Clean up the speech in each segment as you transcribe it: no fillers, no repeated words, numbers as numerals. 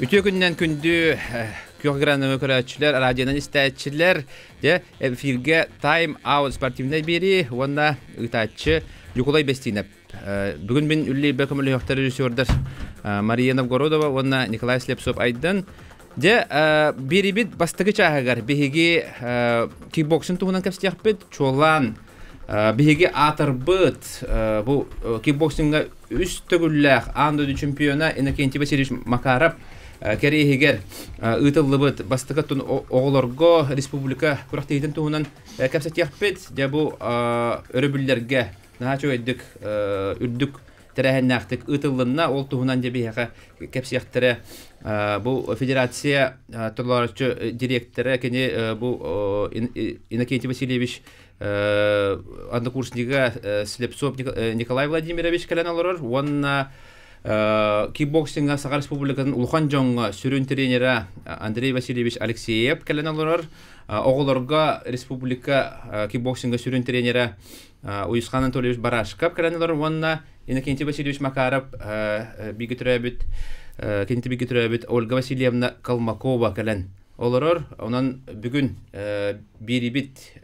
Үтүө күнүнэн күндү күөх экраны көрөөччүлэр, радионан истээччилэр, дьэ эфиргэ Time Out спортивнай биэрии уонна ыытааччы Ньукулай Бэстиинэп. Бүгүн мин үллэйбэ көмөлөһөхтөр режиссердар Мария Новгородова уонна Николай Слепцов Айдан. Дьэ, биэрибит бастакы чааһыгар биһиги кикбоксинг туһунан кэпсиэхпит, чуолаан биһиги аатырбыт бу кикбоксиҥҥа үс төгүллээх аан дойду чемпиона Иннокентий Васильевич Макаров кэриэһигэр ыытыллыбыт бастакы оҕолорго республика күрэхтэһиитин туһунан кэпсэтиэхпит. Дьэ бу өрөбүллэргэ наһаа үчүгэйдик үрдүк тэрээһиннээхтик ыытыллынна. Ол туһунан дьэ биһиэхэ кэпсиэхтэрэ бу федерация толорооччу дириэктэрэ кини бу Иннокентий Васильевич однокурснига Слепцов Николай Владимирович кэлэн олорор уонна кикбоксиҥҥа Саха Республикатын улахан дьоҥҥо сүрүн тренера Андрей Васильевич Алексеев кэлэн олорор. Оҕолорго республика кикбоксиҥҥа сүрүн тренера Уйусхан Анатольевич Барашков кэлэн олорор уонна Иннокентий Васильевич Макаров бииргэ төрөөбүт кинити бииргэ төрөөбүт Ольга Васильевна Калмакова кэлэн олорор. Онон бүгүн биэрибит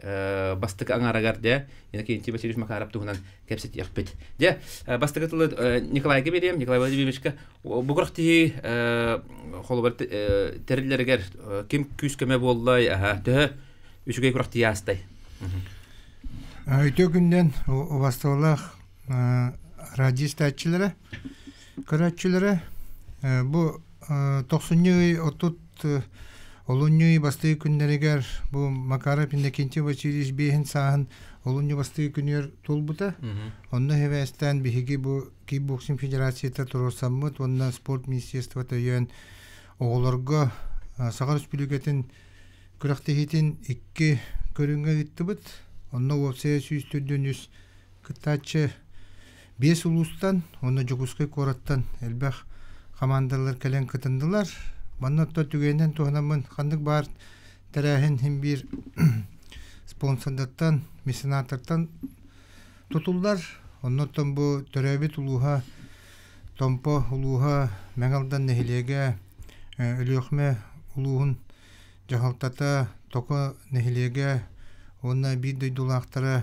бастакы аҥаарыгар дьэ Иннокентий Васильевич Макаров туһунан кэпсэтиэхпит. Дьэ, бастакы тылы Николайга биэриэм. Николай Владимировичка бу күрэхтэһии холобур тэриллэригэр ким күүс-көмө буоллай, төһө үчүгэй күрэхтэһии аастай? Үтүө күнүнэн убастабыллаах радио истээччилэрэ, көрөөччүлэрэ, бу тохсунньу ый отут олунньу ый бастакы күннэригэр бу Макаров Иннокентий Васильевич биэһин сааһын олунньу бастакы күнүгэр туолбута. Онно сибээстээн биһиги бу кикбоксинг федерацията туруорсаммыт уонна спорт министерствота өйөөн оҕолорго Саха Республикатын күрэхтэһиитин икки көрүҥҥэ ыыттыбыт. Онно уопсайа 143 кыттааччы биэс улуустан уонна Дьокуускай куораттан элбэх хамаандалар кэлэн кытыннылар. Манна оттон түгэнинэн туһанаммын ханнык баар тэрээһин иһин биир спонсордартан, меценаттартан тутуллар. Оннуттан бу төрөөбүт улууһа Томпо улууһа, Мэҥэ Алдан нэһилиэгэ, Өлүөхүмэ улууһун дьаһалтата, Токо нэһилиэгэ уонна биир дойдулаахтара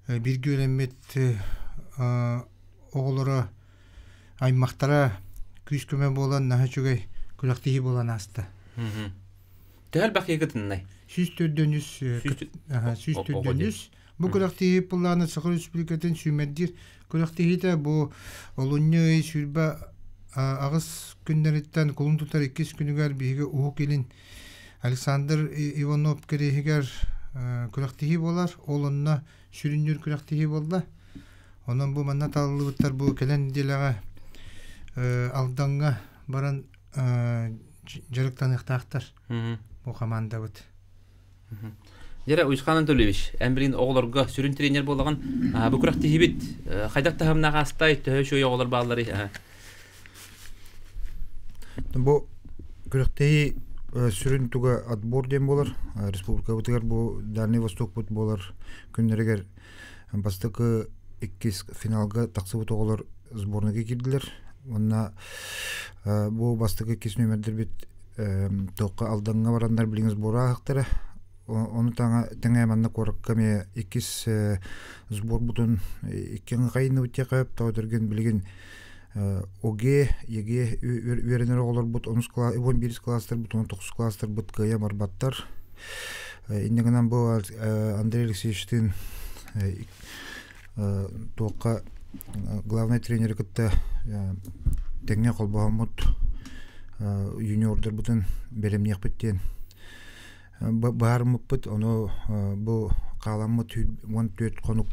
бииргэ үөрэммит оҕолоро, аймахтара күүс-көмө буолан наһаа үчүгэй күрэхтэһии буолан ааста. Төһө элбэх киһи кытыннай? 143 143. Бу күрэхтэһии былаана Саха Республикатын сүүмэрдиир күрэхтэһиитэ бу олунньу ый 28 күннэриттэн кулун тутар иккис күнүгэр биһиги Уһук Илин Александр Иванов кэриэһигэр күрэхтэһии буолар. Ол онно сүрүннүүр күрэхтэһии буолла. Онон бу манна талыллыбыттар бу кэлэн нэдиэлэҕэ Алдаҥҥа баран дьарыктаныахтаахтар бу хамаандабыт. Дьэрэ, Уйусхан Анатольевич, эн билигин оҕолорго сүрүн тренер буолаҕын. Бу күрэхтэһиибит хайдах таһымнаах аастай, төһө үчүгэй оҕолор баалларый? Бу күрэхтэһии сүрүн туга отбор диэн буолар. Республикабытыгар бу Дальний Востокпут буолар күннэригэр бастакы иккис финалга тахсыбыт оҕолор сборныйга киирдилэр. Уонна бу бастакы иккис нүөмэрдэрбит туохха Алдаҥҥа бараннар билигин сбор ааһыктара. Ону таҥа тэҥэ манна куоракка эмиэ иккис сборбутун икки хайынныбыт диэххэ тоҕо тэргин билигин ОГЭ, ЕГЭ үөрэнэр оҕолорбут онус кылаас, уон биирис кылаастарбыт, уон тохсус кылаастарбыт кыайа барбаттар. Инньэ гынан бу Андрей Алексеевичтыын туохха главнай тренери кытта тэҥҥэ холбоһоммут юниордарбытын бэлэмниэхпит диэн быһаарыммыппыт. Ону бу хааламмыт 14 хонук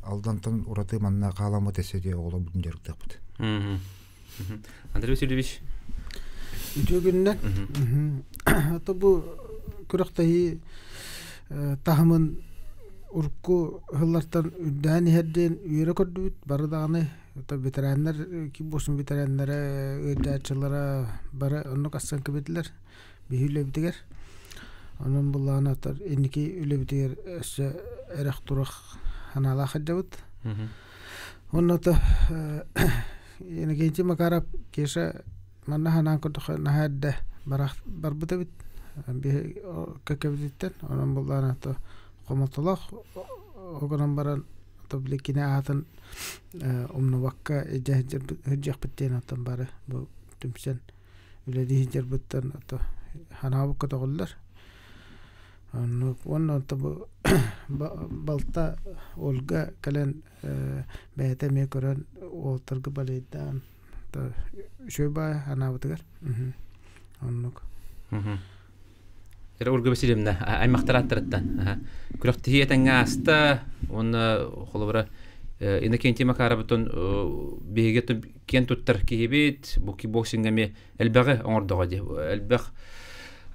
Алдантан ураты манна хааламмыт эссе оҕолорбутун дьарыктыахпыт. Андрей Васильевич. Үтүө күннэр. Ото бу күрэхтэһии таһымын урукку сыллартан үрдээн иһэр диэн үөрэ көрдүбүт. Бары даҕаны ветераннар, кикбоксинг ветераннара, ыалдьааччылара бары оннук астан кэбитилэр. Биһи үлэбитигэр. Онон былаан атар инники үлэбитигэр өссө эрэх-турах санаалаах сылдьабыт. Онно Иннокентий Макаров Кеша Манна ханаан көрдөххө наһаа эрдэ барбыт эбит биһи кэккэбититтэн онон буллаан ото хомолтолоох огонон баран ото били кини аатын умнубакка илдьэ сылдьыахпыт диэн оттон бары бу түмсэн үлэлии сылдьарбыттан ото ханаабыкка көтөҕүллэр. Оннук уонна онто бу балта Ольга кэлэн бэйэтэ эмиэ көрөн уолаттарга балейдаан үчүгэй баай анаабытыгар оннук. Ира Ольга Васильевна аймахтар аттарыттан күрэхтэһии этэҥҥэ ааста уонна холобура Иннокентий Макаровтан биһиги киэн туттар киһибит бу кикбоксиҥҥа эмиэ элбэҕи оҥордоҕо дии элбэх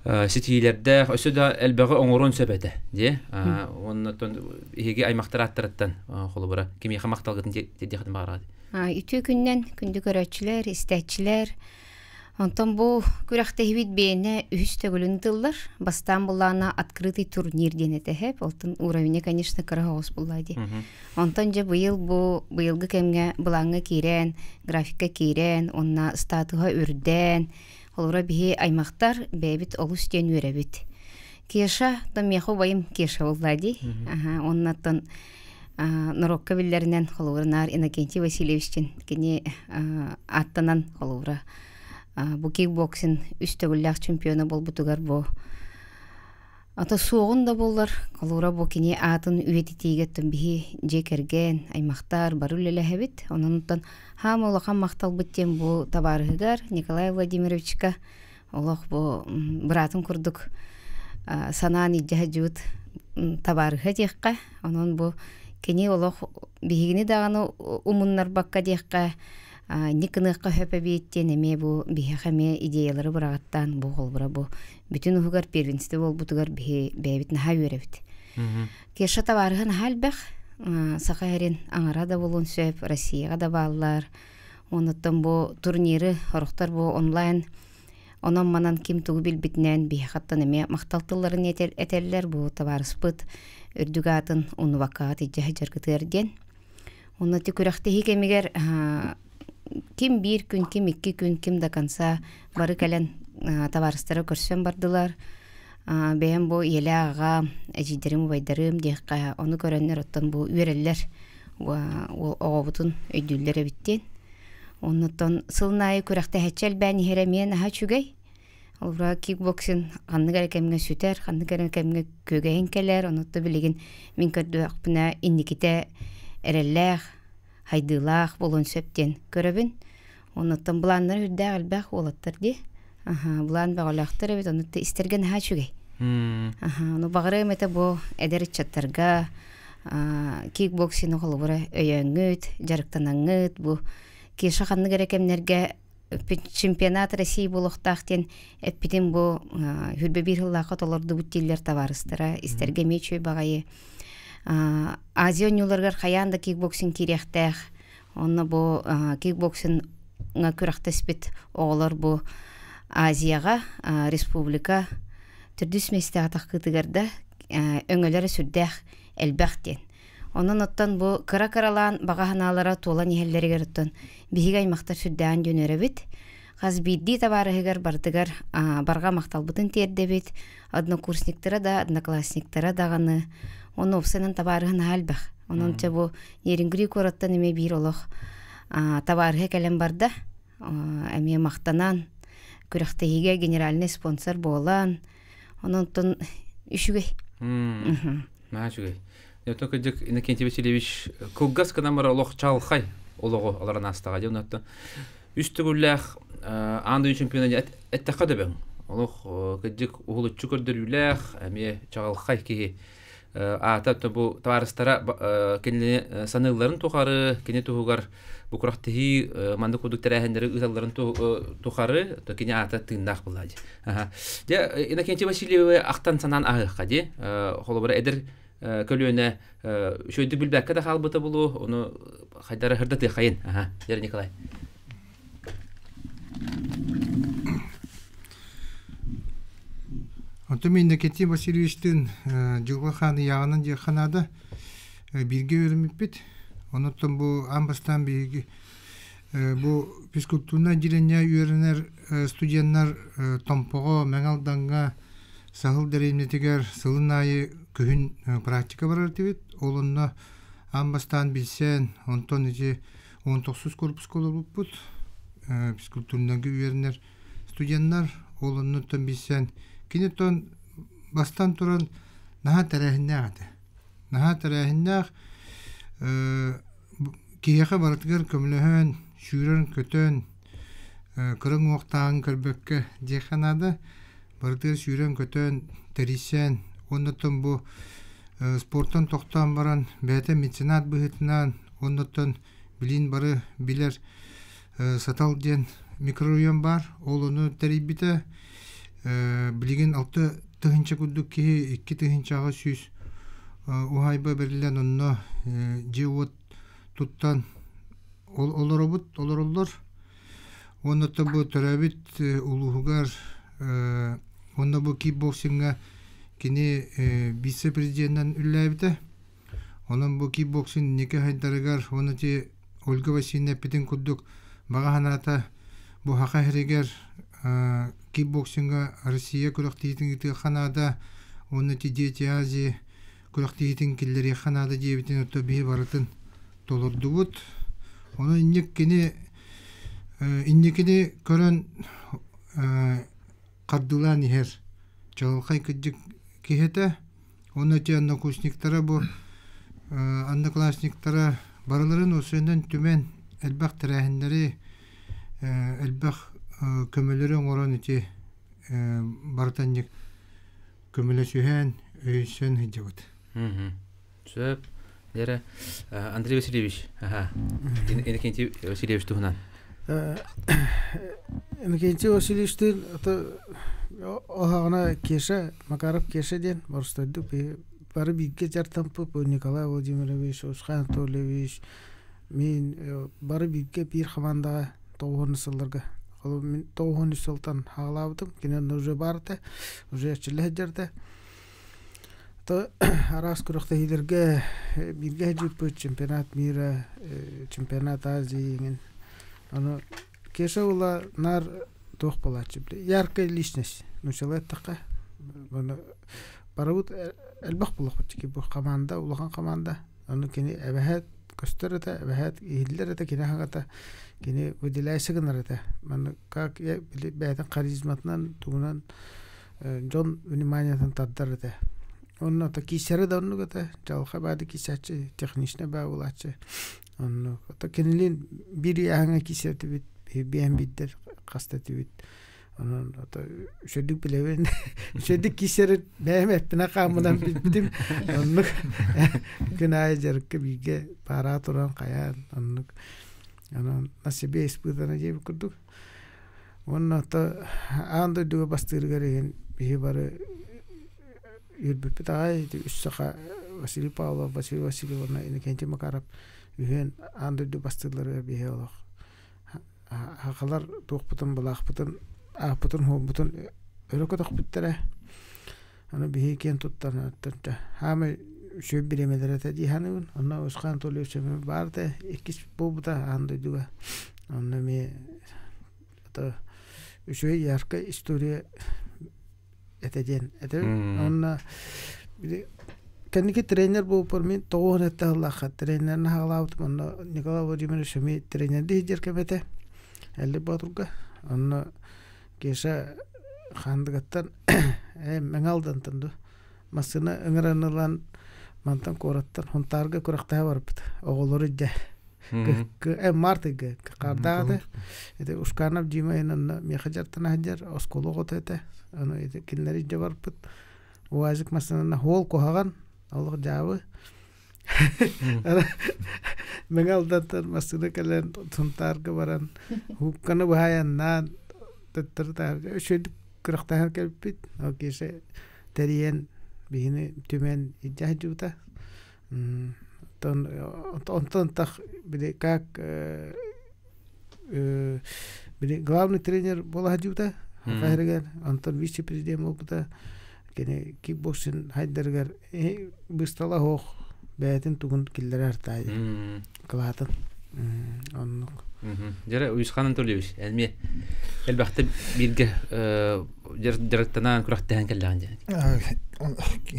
ситиһиилэрдээх өссө да элбэҕи оҥоруон сөп этэ дии уонна биһиги аймахтар аттарыттан холобура кимиэхэ махталгытын тиэрдиэххитин баҕараҕыт. Үтүө күннэн күндү көрөөччүлэр, истээччилэр. Онтон бу күрэхтэһиибит биэнэ үһүс төгүлүн тыллар. Бастаан буллаана открытый турнир диэн этэһэп. Олтон уровня, конечно, кыра соҕус булла дии. Онтон дьэ быйыл бу быйылгы кэмҥэ былааҥҥа киирэн, графикка киирэн, уонна статуһа үрдээн, холобура биһи аймахтар бэйэбит олус диэн үөрэбит. Кеша, то миэхэ убайым Кеша булла дии. Аха, оннаттан норуокка биллэринэн холобура наар Иннокентий Васильевичтин кини ааттанан холобура бу кикбоксинг үс төгүллээх чемпиона буолбутугар бу ата суоҕун да буоллар холобура бу кини аатын үйэтитиигэ оттон биһи дьиэ кэргэн аймахтар бары үлэлэһэбит онон хаама улахан махталбыт диэн бу табаарыһыгар Николай Владимировичка олох бу быраатын курдук санаан илдьэ сылдьыбыт табаарыһа диэххэ онон бу кини олох биһигини даҕаны умуннарбакка диэххэ инник гыныахха сөп эбит диэн эмиэ бу биһиэхэ эмиэ идеялары быраҕаттаан бу холобура бу бүтүн уһугар первенство буолбутугар биһи бэйэбит наһаа үөрэбит. Кеша табаарыһа наһаа элбэх Саха сирин аҥара да буолуон сөп Россияҕа да бааллар Онуттан бу турниры сорохтор бу онлайн онон-манан ким тугу билбитинэн биһиэхэттэн эмиэ махтал тылларын этэллэр бу табаарыспыт үрдүк аатын уннубаккаҕа тиийдьэ сылдьаргытыгар диэн. Онно ити күрэхтэһии кэмигэр ким биир күн, ким икки күн, ким до конца бары кэлэн табаарыстара көрсөн бардылар. Бэйэм бу ийэлээх аҕам, эдьиийдэрим, убайдарым диэххэ ону көрөннөр оттон бу үөрэллэр оҕобутун өйдүүллэр эбит диэн. Оннуттан сылын аайы күрэхтэһэччи элбээн иһэрэ эмиэ наһаа үчүгэй. Холобура кикбоксинг ханнык эрэ кэмҥэ сүтэр, ханнык эрэ кэмҥэ күөгэйин кэлэр. Онуттан билигин мин көрдөхпүнэ инникитэ эрэллээх, хайдыылаах буолуон сөп диэн көрөбүн. Оннуттан былааннара үрдээх элбэх уолаттар дии. Аһа, былаан бөҕөлөөхтөр эбит, онуттан истэргэ наһаа үчүгэй. Аһа, ону баҕарыам этэ бу эдэр ыччаттарга кикбоксины холобура өйөөҥҥүт, дьарыктанаҥҥыт, бу Кеша ханнык эрэ кэмнэргэ чемпионат России буолуохтаах диэн эппитин бу хүрбэ биир сыллаахха толордубут дииллэр табаарыстара истэргэ эмиэ үчүгэй баҕайы. Азия оонньууларыгар хайаан да кикбоксинг киириэхтээх. Онно бу кикбоксиҥҥа күрэхтэспит оҕолор бу Азияҕа республика төрдүс миэстэҕэ таххыытыгар да өҥөлөрө сүрдээх элбэх диэн. Онон оттон бу кыра-кыралаан баҕа санаалара туолан иһэллэригэр оттон биһиги аймахтар сүрдээҕин диэн үөрэбит. Хас биирдии табаарыһыгар барытыгар барҕа махталбытын тиэрдэбит. Однокурсниктара да, одноклассниктара даҕаны. Ону уопсайынан табаарыһа наһаа элбэх. Онон чэ бу Нерюнгри куораттан эмиэ биир олох табаарыһа кэлэн барда. Эмиэ махтанан, күрэхтэһиигэ генеральный спонсор буолан, онон үчүгэй. Наһаа үчүгэй. Оттон кырдьык Иннокентий Васильевич кылгас гынан баран олох чаҕылхай олоҕу олорон аастаҕа дии. Онон үс төгүллээх аан дойду чемпиона эттэххэ дөбөҥ. Олох кырдьык уһулуччу көрдөрүүлээх, эмиэ чаҕылхай киһи аата бу табаарыстара кинини саныылларын тухары, кини туһугар бу күрэхтэһии маннык курдук тэрээһиннэри ыыталларын тухары кини аата тыыннаах буолла дии. Дьэ, Иннокентий Васильевы ахтан санаан аһыахха дии. Холобура эдэр көлүөнэ үчүгэйдик билбэккэ да хаалбыта булуу, ону хайдара хырдатыаххайын. Дьэ, Николай. Онтон мин Иннокентий Васильевичтыын Дьылҕа Хаан ыйааҕынан диэххэ наада бииргэ үөрэммиппит. Онуттан бу аан бастаан биһиги Бу физкультурнай отделение үөрэнэр студеннар Томпоҕо, Мэҥэ Алдаҥҥа Саһыл дэриэбинэтигэр сылын аайы күһүн практика барар этибит. Ол онно аан бастаан билсэн, онтон ити 19 корпуска олорбуппут. Физкультурнайга үөрэнэр студеннар ол оннуттан билсэн, киниттэн бастан туран наһаа тэрээһиннээх этэ. Наһаа тэрээһиннээх киһиэхэ барытыгар көмөлөһөн, сүүрэн-көтөн, кыра уҥуохтааҕын көрбөккө диэххэ наада. Барытыгар сүүрэн-көтөн, тэрийсэн, уоннаттан бу спортан тохтоон баран бэйэтэ меценат быһыытынан, уоннаттан билин бары билэр Сатал диэн микрорайон баар, ол ону тэрийбитэ. Билигин 6 тыһыынча курдук киһи 2800 уһаайба бэриллэн онно дьиэ-уот туттан олоробут, олороллор. Уонна бу төрөөбүт улууһугар уонна бу кикбоксиҥҥа кини вице-президенинэн үлэлээбитэ. Онон бу кикбоксинг инники хайдарыгар уонна ити Ольга Васильевна эппитин курдук баҕа санаата бу Саха сиригэр кикбоксиҥҥа Россия күрэхтэһиитин ыытыахха наада уонна ити Дети Азии күрэхтэһиитин киллэриэххэ наада диэбитин отто биһи барытын толордубут. Онон инник кини инникини көрөн хардыылаан иһэр чаҕылхай кырдьык киһи этэ. Уонна ити однокурсниктара бу одноклассниктара барыларын усуйанан түмэн элбэх тэрээһиннэри, элбэх көмөлөрү оҥорон ити барытанньык көмөлөсүһэн, өйөссөн сылдьабыт. Сөп. Дьэрэ, Андрей Васильевич, аха. Иннокентий Васильевич туһунан. Иннокентий Васильевичтыын оһоҕуна Кеша, Макаров Кеша диэн боростуойдук бары бииргэ дьарыктампыт Николай Владимирович, Усхан Анатольевич, мин бары бииргэ биир хамаандаҕа тоҕуһун сылларга мин 93 сылтан хаалаабытым, кини онно уже баар этэ, уже эрчиллэ сылдьар этэ. Араас күрэхтэһиилэргэ бииргэ сылдьыппыт чемпионат мира, чемпионат Азии иҥин. Ону Кеша уола наар туох буолааччы яркая личность нууччалыы эттэххэ барыбыт элбэх буолуохпут бу команда улахан команда ону кини эбэһээт көстөр этэ эбэһээт иһиллэр этэ кини аһаҥата кини выделяйся гынар этэ манна как бэйэтин харизматынан тугунан дьон вниманиетын тардар этэ онно то киисэрэ да оннук этэ чалха баады киисээччи техничнэй баа буолааччы оннук то кинилиин биир ыйааһыҥҥа киисэртибит биэһэн биирдэр хаста этибит онон ото үчүгэйдик билэбин үчүгэйдик киисэрин бэйэм эппинэ хааммынан билбитим оннук күн аайы дьарыкка бииргэ паараа туран хайаан оннук онон на себе испытано диэбит курдук уонна ото аан дойдуга бастыырыгар иһин биһи бары үөрбүппүт аҕай үс саха Василий Павлов, Василий Васильевна, Иннокентий Макаров үһүөн аан дойду бастыыларыгар биһи олох сахалар туохпутун былаахпытын ааппытын хуорбутун өрө көтөхпүттэрэ аны биһи киэн туттан хаамай үчүгэй бириэмэлэрэ этэ дии саныыбын онно Усхан Анатольевич баар этэ иккис буолбута аан дойдуга онно эмиэ үчүгэй яркая история этэ диэн этэ онно кэнники тренер буолпар мин тоҕуһун этте сыллаахха тренерин хаалаабытым онно Николай Владимирович эмиэ тренердии сылдьар кэм этэ Элли Боотурга онно Кеша Хаандыгаттан Мэҥэ Алдантан дуу массыына ыҥыран ылан мантан куораттан Хунтаарга күрэхтэһэ барбыт оҕолору илдьэ март ыйга хаардаах этэ ити Ушканов Дима онно миэхэ дьарыктана сылдьар оскуола оҕото этэ ону ити кинилэри илдьэ барбыт УАЗик массыынанан хуол куһаҕан олох дьаабы Мэҥэ Алдантан массыына кэлэн Сунтаарга баран хуукканы быһайаннаан төттөрү таһырдьа үчүгэйдик күрэхтэһэн кэлбиппит ол киһи тэрийэн биһини түмэн илдьэ сылдьыбыта онтон тах били как били главный тренер буола сылдьыбыта хаһырыгар онтон вице-президент буолбута кини кикбоксинг хайдарыгар быстала суох бэйэтин тугун киллэрэр таай кылаатын. Оннук. Дьэрэ Уйусхан Анатольевич, элми элбэхтэ бииргэ дьарыктанан күрэхтэһэн кэллэҕин диэн.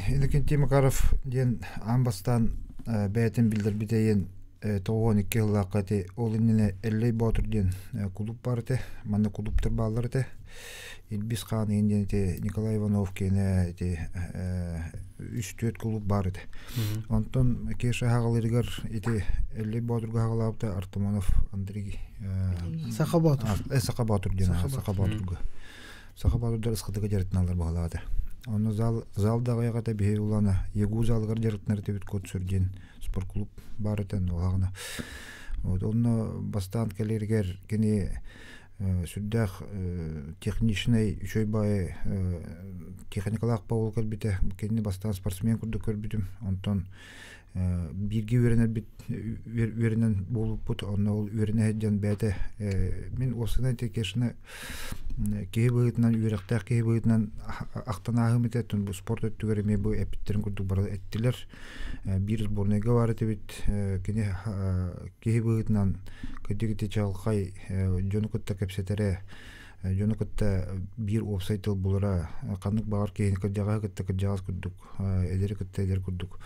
Иннокентий Макаров диэн аан бастаан бэйэтин биллэрбитэйин 92 сыллаахха ити ол иннинэ Эллэй Боотур диэн кулууп баар этэ. Манна кулууптар бааллар этэ. Илбис Хаан иһин диэн ити Николай Иванов киэнэ ити үс-түөрт кулууп баар этэ. Онтон Кеша хаҕалыырыгар ити Эллэй Боотурга хаҕалаабыта Артамонов Андрей Саха Боотур. Саха Боотур диэн Саха Боотурга. Саха Боотурдар ысхытыга дьарыктаналлар баһылаата. Онно зал зал даҕайаҕа этэ биһи улана ЕГУ залыгар дьарыктанар этибит Кот Сүр диэн спортклуб баар этэ онно Вот онно бастаан кэлэригэр кини сүрдээх техничнэй үчүгэй баайы техникалаах буолу кэлбитэ. Кинини бастаан спортсмен курдук көрбүтүм. Онтон бииргэ үөрэнэрбит үөрэнэн буолбуппут. Онно ол үөрэнэ сылдьан бэйэтэ мин уопсайынан Кешина киһи быһыытынан үөрэхтээх киһи быһыытынан ахтан ааһым этэ. Бу спорт өттүгэр эмиэ бу эппиттэрин курдук бары эттилэр. Биир сборнайга баар этибит. Кини киһи быһыытынан кырдьык ити чаҕылхай дьону кытта кэпсэтэрэ, дьону кытта биир уопсай тыл булара, ханнык баҕар киһини кырдьаҕаһы кытта кырдьаҕас курдук, эдэри кытта эдэр курдук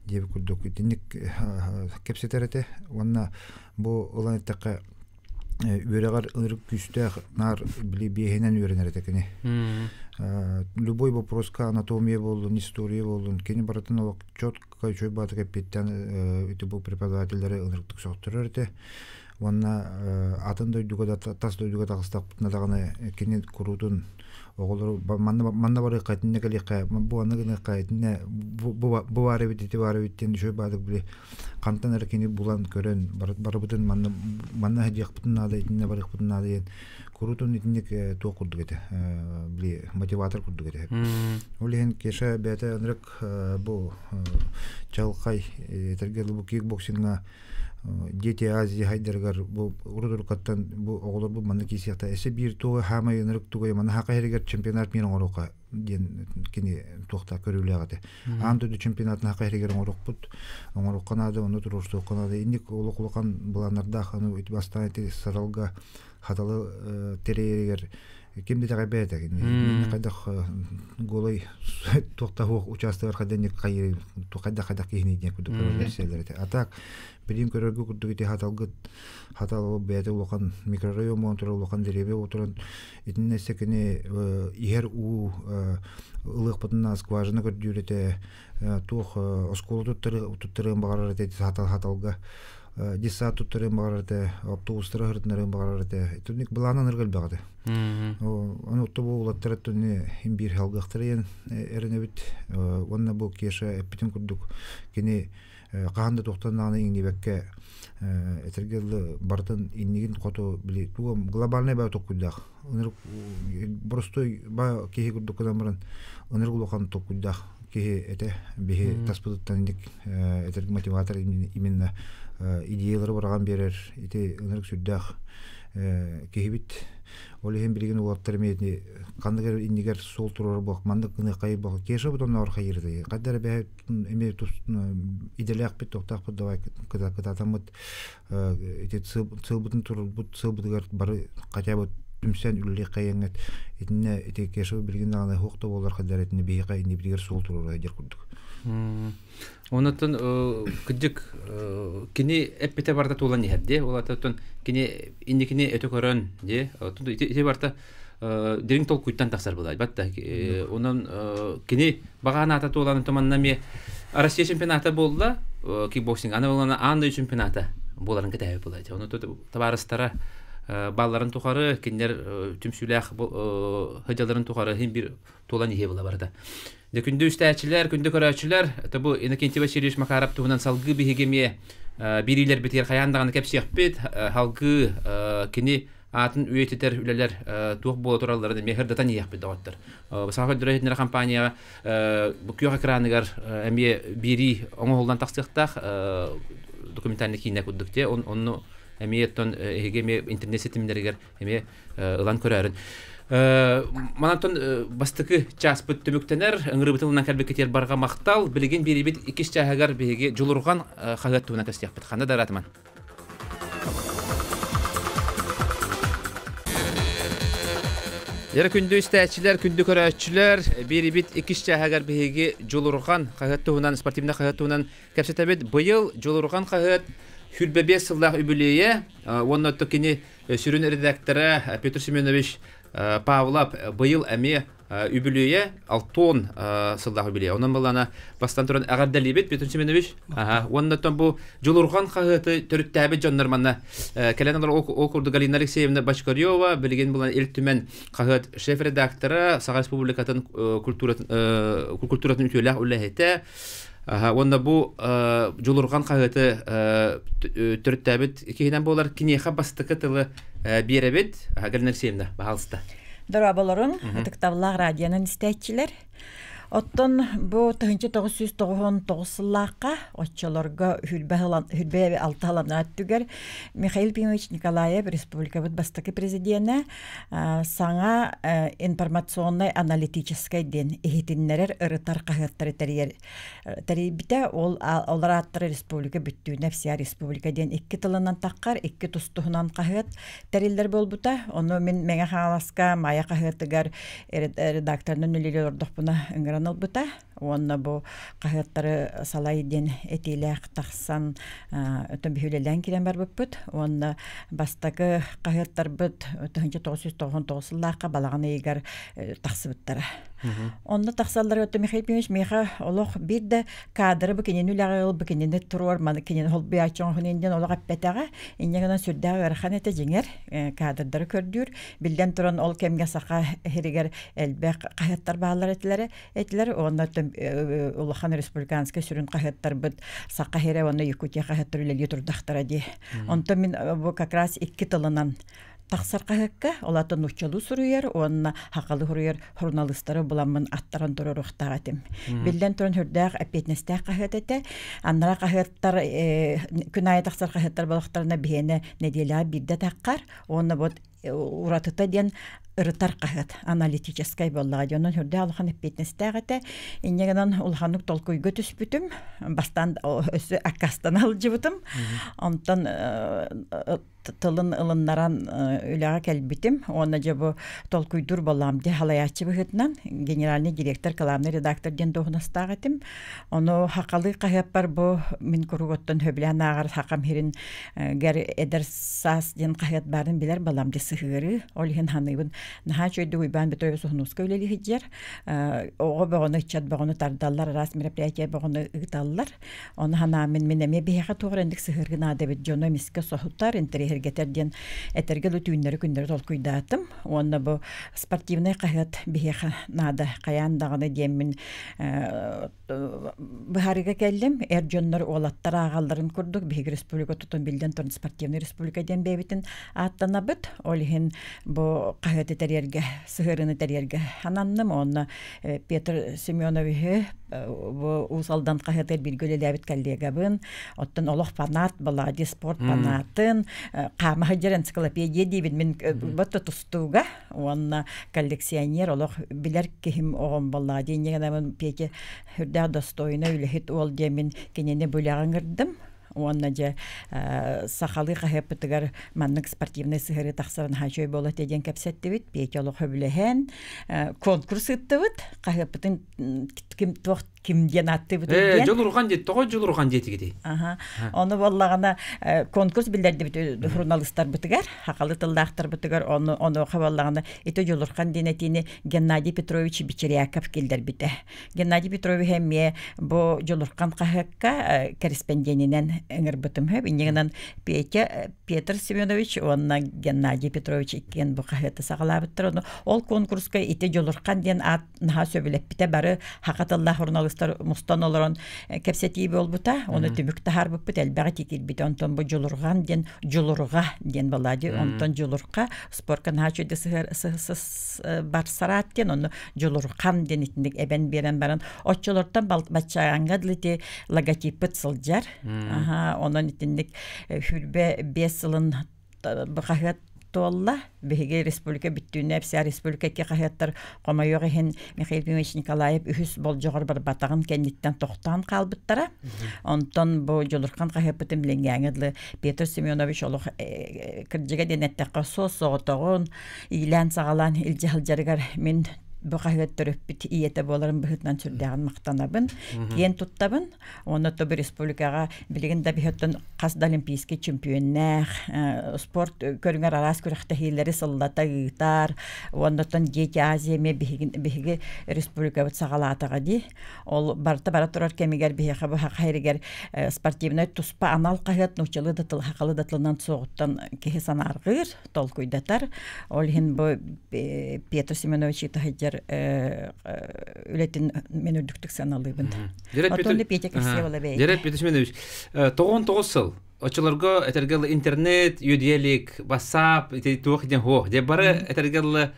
диэбит курдук итинник кэпсэтэр этэ. Уонна бу ылан эттэххэ үөрэҕэр ынырык күүстээх наар били биэһинэн үөрэнэр этэ кини. Любой вопроска анатомия буоллун, история буоллун, кини барытын олох четко үчүгэй баатык эппиэттээн ити бу преподавателлэри ынырыктык сөхтөрөр этэ. Уонна атын дойдуга да тас дойдуга таҕыстахпытына даҕаны кини куруутун оҕолору манна манна барыахха итиннэ кэлиэххэ бу анны гыныахха итиннэ бу бу баар эбит ити баар эбит диэн үчүгэй баатык били хантан эрэ кини булан көрөн барыбытын манна манна сылдьыахпытын наада итиннэ барыахпытын наада диэн куруутун итинник туох курдук этэ били мотиватор курдук этэ ол иһин Кеша бэйэтэ ынырык бу чалхай этэргэ бу кикбоксиҥҥа Дети Азии хайдарыгар бу урут-уруккаттан бу оҕолор бу манна киисиэхтэ эссе биир тугу хаамай ынырык тугай манна хака иһэригэр чемпионат миэн оҥоруохха диэн кини туохта көрүүлээх этэ. Аан дойду чемпионатын хака иһэригэр оҥоруохпут оҥоруохха наада ону туруорсуохха наада инник олох улахан былааннардаах аны бастаан ити саралга хаталы тэрийэригэр ким да итэҕэйбэт этэ кинини хайдах голой туохта суох учаастагар хайдах хайдах хайдах киһини диэн курдук көрсөлөр этэ а так билин көрөргө курдук ити хаталгыт хатал бэйэтэ улахан микрорайон буолан турар улахан деревья отыран итиннэ кини иһэр уу ылыахпытына скважина көрдүүр этэ туох оскуола туттарыан баҕарар этэ хатал хаталга детсад туттарыан баҕарар этэ, автобустары сырытынарыан баҕарар этэ. Итинник былаанан ырга элбэх этэ. Ону отто бу улаттар өттүнү хин биир халгахтар иэн эрэнэбит. Уонна бу Кеша эппитин курдук кини хаһан да туохтан даҕаны иҥнибэккэ этэргэ дылы барытын иннигин хоту били тугу глобальный баа толкуйдаах ынырык боростуой ба киһи курдук гынан баран ынырык улахан толкуйдаах киһи этэ биһи таспытыттан инник этэр мотиватор именно идеялары быраҕан биэрэр ити ынырык сүрдээх киһибит ол иһин билигин уолаттар эмиэ ханнык эрэ иннигэр суол турар буох маннык гыныаххай буох кеша бутон ор хайырды хадда эрэ бэһэ эмиэ идэлээхпит тохтоохпут давай кытаатаммыт ити сылбытын турбут сылбытыгар бары хотя бы түмсэн үлэлиэххэйэҥҥит итиннэ ити кеша билигин даҕаны суох да буоллар хаддар итиннэ биһиэхэ иннибитигэр суол туруора диир курдук. Онотон кырдьык кини эппитэ барыта туолан иһэр дии. Ол оттон кини инникини өтө көрөн дии. Ити барыта дириҥ толкуйтан тахсар буолар. Батта онон кини баҕанаата туолан туманна эмиэ Россия чемпионата буолла кикбоксинг аны буолана аан дойду чемпионата буоларын кэтэһэбит буолар. Ону табаарыстара балларын тухары кинилэр түмсүүлээх сылдьалларын тухары иһин бир туолан иһиэ була барыта. Дьэ күндү истээччилэр, күндү көрөөччүлэр, это бу Иннокентий Васильевич Макаров туһунан салгыы биһиги эмиэ биэриилэрбитигэр хайаан даҕаны кэпсиэхпит, салгыы кини аатын үйэтитэр үлэлэр туох буола туралларын эмиэ сырдатан иһиэхпит доҕоттор. Саха көрдөрөр иһитиннэрэр компанияҕа бу күөх экраныгар эмиэ биэрии оҥоһуллан тахсыахтаах документальный киинэ курдук дии. Онну эмиэ оттон эһиги эмиэ интернет ситимнэригэр эмиэ ылан көрөөрүн. Манантон бастакы чааспыт түмүктэнэр. Ыҥырыбытын ылынан кэлбиккитигэр барҕа махтал. Билигин биэрибит иккис чааһыгар биһиги Дьулурҕан хаһыат туһунан кэпсиэхпит. Ханна да ыраатыман. Яра күндү истээччилэр, күндү көрөөччүлэр, биэрибит иккис чааһыгар биһиги Дьулурҕан хаһыат туһунан, спортивнай хаһыат туһунан кэпсэтэбит. Быйыл Дьулурҕан хаһыат 25 сыллаах үбүлүөйэ уонна кини сүрүн редактора Петр Семенович Павлов быйыл эмиэ үбүлүөйэ алтон сыллаах үбүлүөйэ. Онон былана бастан туран эҕэрдэлиибит Петр Семенович. Уонна бу Дьулурҕан хаһыаты төрүттээбит дьоннор манна кэлэн олор ол курдук Галина Алексеевна Бочкарева билигин булан Ил Түмэн хаһыат шеф-редактора, Саха Республикатын культуратын үтүөлээх үлэһитэ. Уонна бу Дьулурҕан хаһыаты төрүттээбит киһинэн буолар киниэхэ бастакы тылы биэрэбит. Галина Алексеевна, баһаалыста. Дорооболорун, ытыктабыллаах радионан истээччилэр. Оттон бу 1999 сыллаахха оччолорго хүрбэ алта сыланаа өттүгэр Михаил Пимович Николаев республикабыт бастакы президенэ саҥа информационнай аналитическай диэн иһитиннэрэр ырытар хаһыаттары тэрийэр тэрийбитэ. Ол олор ааттара республика бүттүүнэ вся республика диэн икки тылынан таххар, икки тус-туһунан хаһыат тэриллэр буолбута. Ону мин Мэҥэ Хаҥаласка Майа хаһыатыгар редакторынан үлэлии олордохпуна ыҥыран ылбыта. Уонна бу хаһыаттары салай диэн этиилээх тахсан өтөн биһи үлэлээн киирэн барбыппыт. Уонна бастакы хаһыаттарбыт 1999 сыллаахха балаҕан ыйыгар тахсыбыттара. Онно тахсаллар өттө Михаил Петрович миэхэ олох биир да кадры бу кинини үлэҕэ ыл, бу кинини туруор, маны кинини холбуйааччы оҥоһун диэн олох эппэтэҕэ. Инньэ гынан сүрдээх ыарахан этэ дьиҥэр, кадрдары көрдүүр. Биллэн туран ол кэмҥэ саха иһиригэр элбэх хаһыаттар бааллар этилэрэ этилэр. Уонна улахан республиканскай сүрүн хаһыаттарбыт Саха сирэ уонна Якутия хаһыаттар үлэлии турдахтара дии. Онтон мин бу как раз икки тылынан тахсар хаһыакка, ол аата нууччалыы суруйар уонна хахалы суруйар журналистары буламмын аттаран туруоруохтаах этим. Биллэн туран хүрдээх эппиэтинэстээх хаһыат этэ. Аннара хаһыаттар күн аайы тахсар хаһыаттар болохторуна биһиэнэ нэдиэлэҕэ биирдэ таххар уонна вот уратыта диэн ырытар хаһыат аналитическай буоллаҕа дии. Онон үрдээх улахан эппиэтинэстээх этэ. Инньэ гынан улаханнык толкуйга түспүтүм. Бастаан өссө аккаастана сылдьыбытым. Онтон тылын ылыннаран үлэҕэ кэлбитим уонна дьэ бу толкуйдуур буоллаҕым дии халайааччы быһыытынан генеральный директор, главный редактор диэн дуоһунастаах этим. Ону хахалыы хаһыаппар бу мин куруук оттон сөбүлээн ааҕар хахам иһирин гэр эдэр саас диэн хаһыат баарын билэр балам дии сыһыарыы. Ол иһин ханыыбын наһаа үчүгэйдик Уйбаан Петрович Сохнуска үлэлии сылдьар. Оҕо бөҕөнү, ыччат бөҕөнү тардаллар, араас мероприятие бөҕөнү ыыталлар. Ону ханааммын мин эмиэ биһиэхэ туох эрэ инник сыһыаргы наада эбит дьону эмискэ соһутар, интэриэһиргэтэр диэн этэргэ дылы түүннэри-күннэри толкуйдаатым. Уонна бу спортивнай хаһыат биһиэхэ наада хайаан даҕаны диэммин быһаарыыга кэллим. Эр дьоннор уолаттар ааҕалларын курдук биһиги республика тутун биллэн туран спортивный республика диэн бэйэбитин ааттанабыт. Ол иһин бу хаһыаты тэрийэргэ, сыһыарыыны тэрийэргэ ананным. Уонна Петр Семеновиһы бу Уус Алдан хаһыатыгар бииргэ үлэлээбит коллегабын, оттон олох фанат Балади спорт фанатын, хаама сылдьар энциклопедия диибин мин бот тустууга уонна коллекционер олох билэр киһим оҕом Балади инньэ гынан Петя үрдээх достойна үлэһит уол диэммин кинини бу үлэҕэ ыҥырдым уонна дьэ сахалыы хаһыаппытыгар маннык спортивнай сыһыарыы тахсарын наһаа үчүгэй буолуо этэ диэн кэпсэттибит. Петя олох сөбүлэһэн конкурс ыыттыбыт. Хаһыаппытын ким туох ким диэн ааттыыбыт диэн. Дьулурҕан диэт, тоҕо дьулурҕан диэтигитий? Аха. Ону буоллаҕына конкурс биллэрдибит журналистарбытыгар, хахалы тыллаахтарбытыгар ону онуоха буоллаҕына ити Дьулурхан диэн этиини Геннадий Петрович Бичеряков киллэрбитэ. Геннадий Петрович эмиэ бу Дьулурхан хаһыакка кэриспэндиэнинэн ыҥырбытым сөп. Инньэ гынан Петя Петр Семенович уонна Геннадий Петрович иккиэн бу хаһыаты саҕалаабыттар. Ону ол конкурска ити Дьулурхан диэн аат наһаа сөбүлэппитэ. Бары хаха тыллаах журналистар мустан олорон кэпсэтии буолбута. Ону түмүк таһаарбыппыт элбэҕи тикирбитэ. Онтон бу Дьулурҕан диэн Дьулурҕа диэн балади. Онтон Дьулурха спорка наһаа үчүгэй барсараат диэн ону Дьулурхан диэн итинник эбэн биэрэн баран оччолортон баччааҥҥа дылы ити логотиппыт сылдьар. Аха, онон итинник хүрбэ биэс сылын хаһыат туолла. Биһиги республика бүттүүнэ вся республика икки хаһыаттар хомойуох иһин Михаил Ефимович Николаев үһүс болдьоҕор барбатаҕын кэнниттэн тохтоон хаалбыттара. Онтон бу Дьулурхан хаһыаппытын билиҥҥээҥи дылы Петр Семенович олох кырдьыга диэн эттэххэ суос-соҕотоҕун иилээн-саҕалаан илдьэ сылдьарыгар мин бу хаһыат төрөппүт ийэтэ буоларын быһыытынан сүрдээҕин махтанабын, киэн туттабын. Уонна тобу республикаҕа билигин да биһиттэн хас да олимпийский чемпионнээх, спорт көрүҥэр араас күрэхтэһиилэри сыллата ыытар. Уонна Дети Азия эмиэ биһиги республикабыт саҕалаатаҕа дии. Ол барыта бара турар кэмигэр биһиэхэ бу саха сиригэр спортивнай туспа анал хаһыат нууччалыы да тыл сахалыы да тылынан суоҕуттан киһи санаарҕыыр, толкуйдатар. Ол иһин бу Петр Семенович Итахыдьар үлэтин мен үрдүктүк сыаналыыбын. Отон Петя Кирсиевала бэйэтэ. Дерек Петр Семенович, 99 сыл очолорго этэргэл интернет, юдиэлик, WhatsApp, ити туох диэн хуох. Де бары этэргэл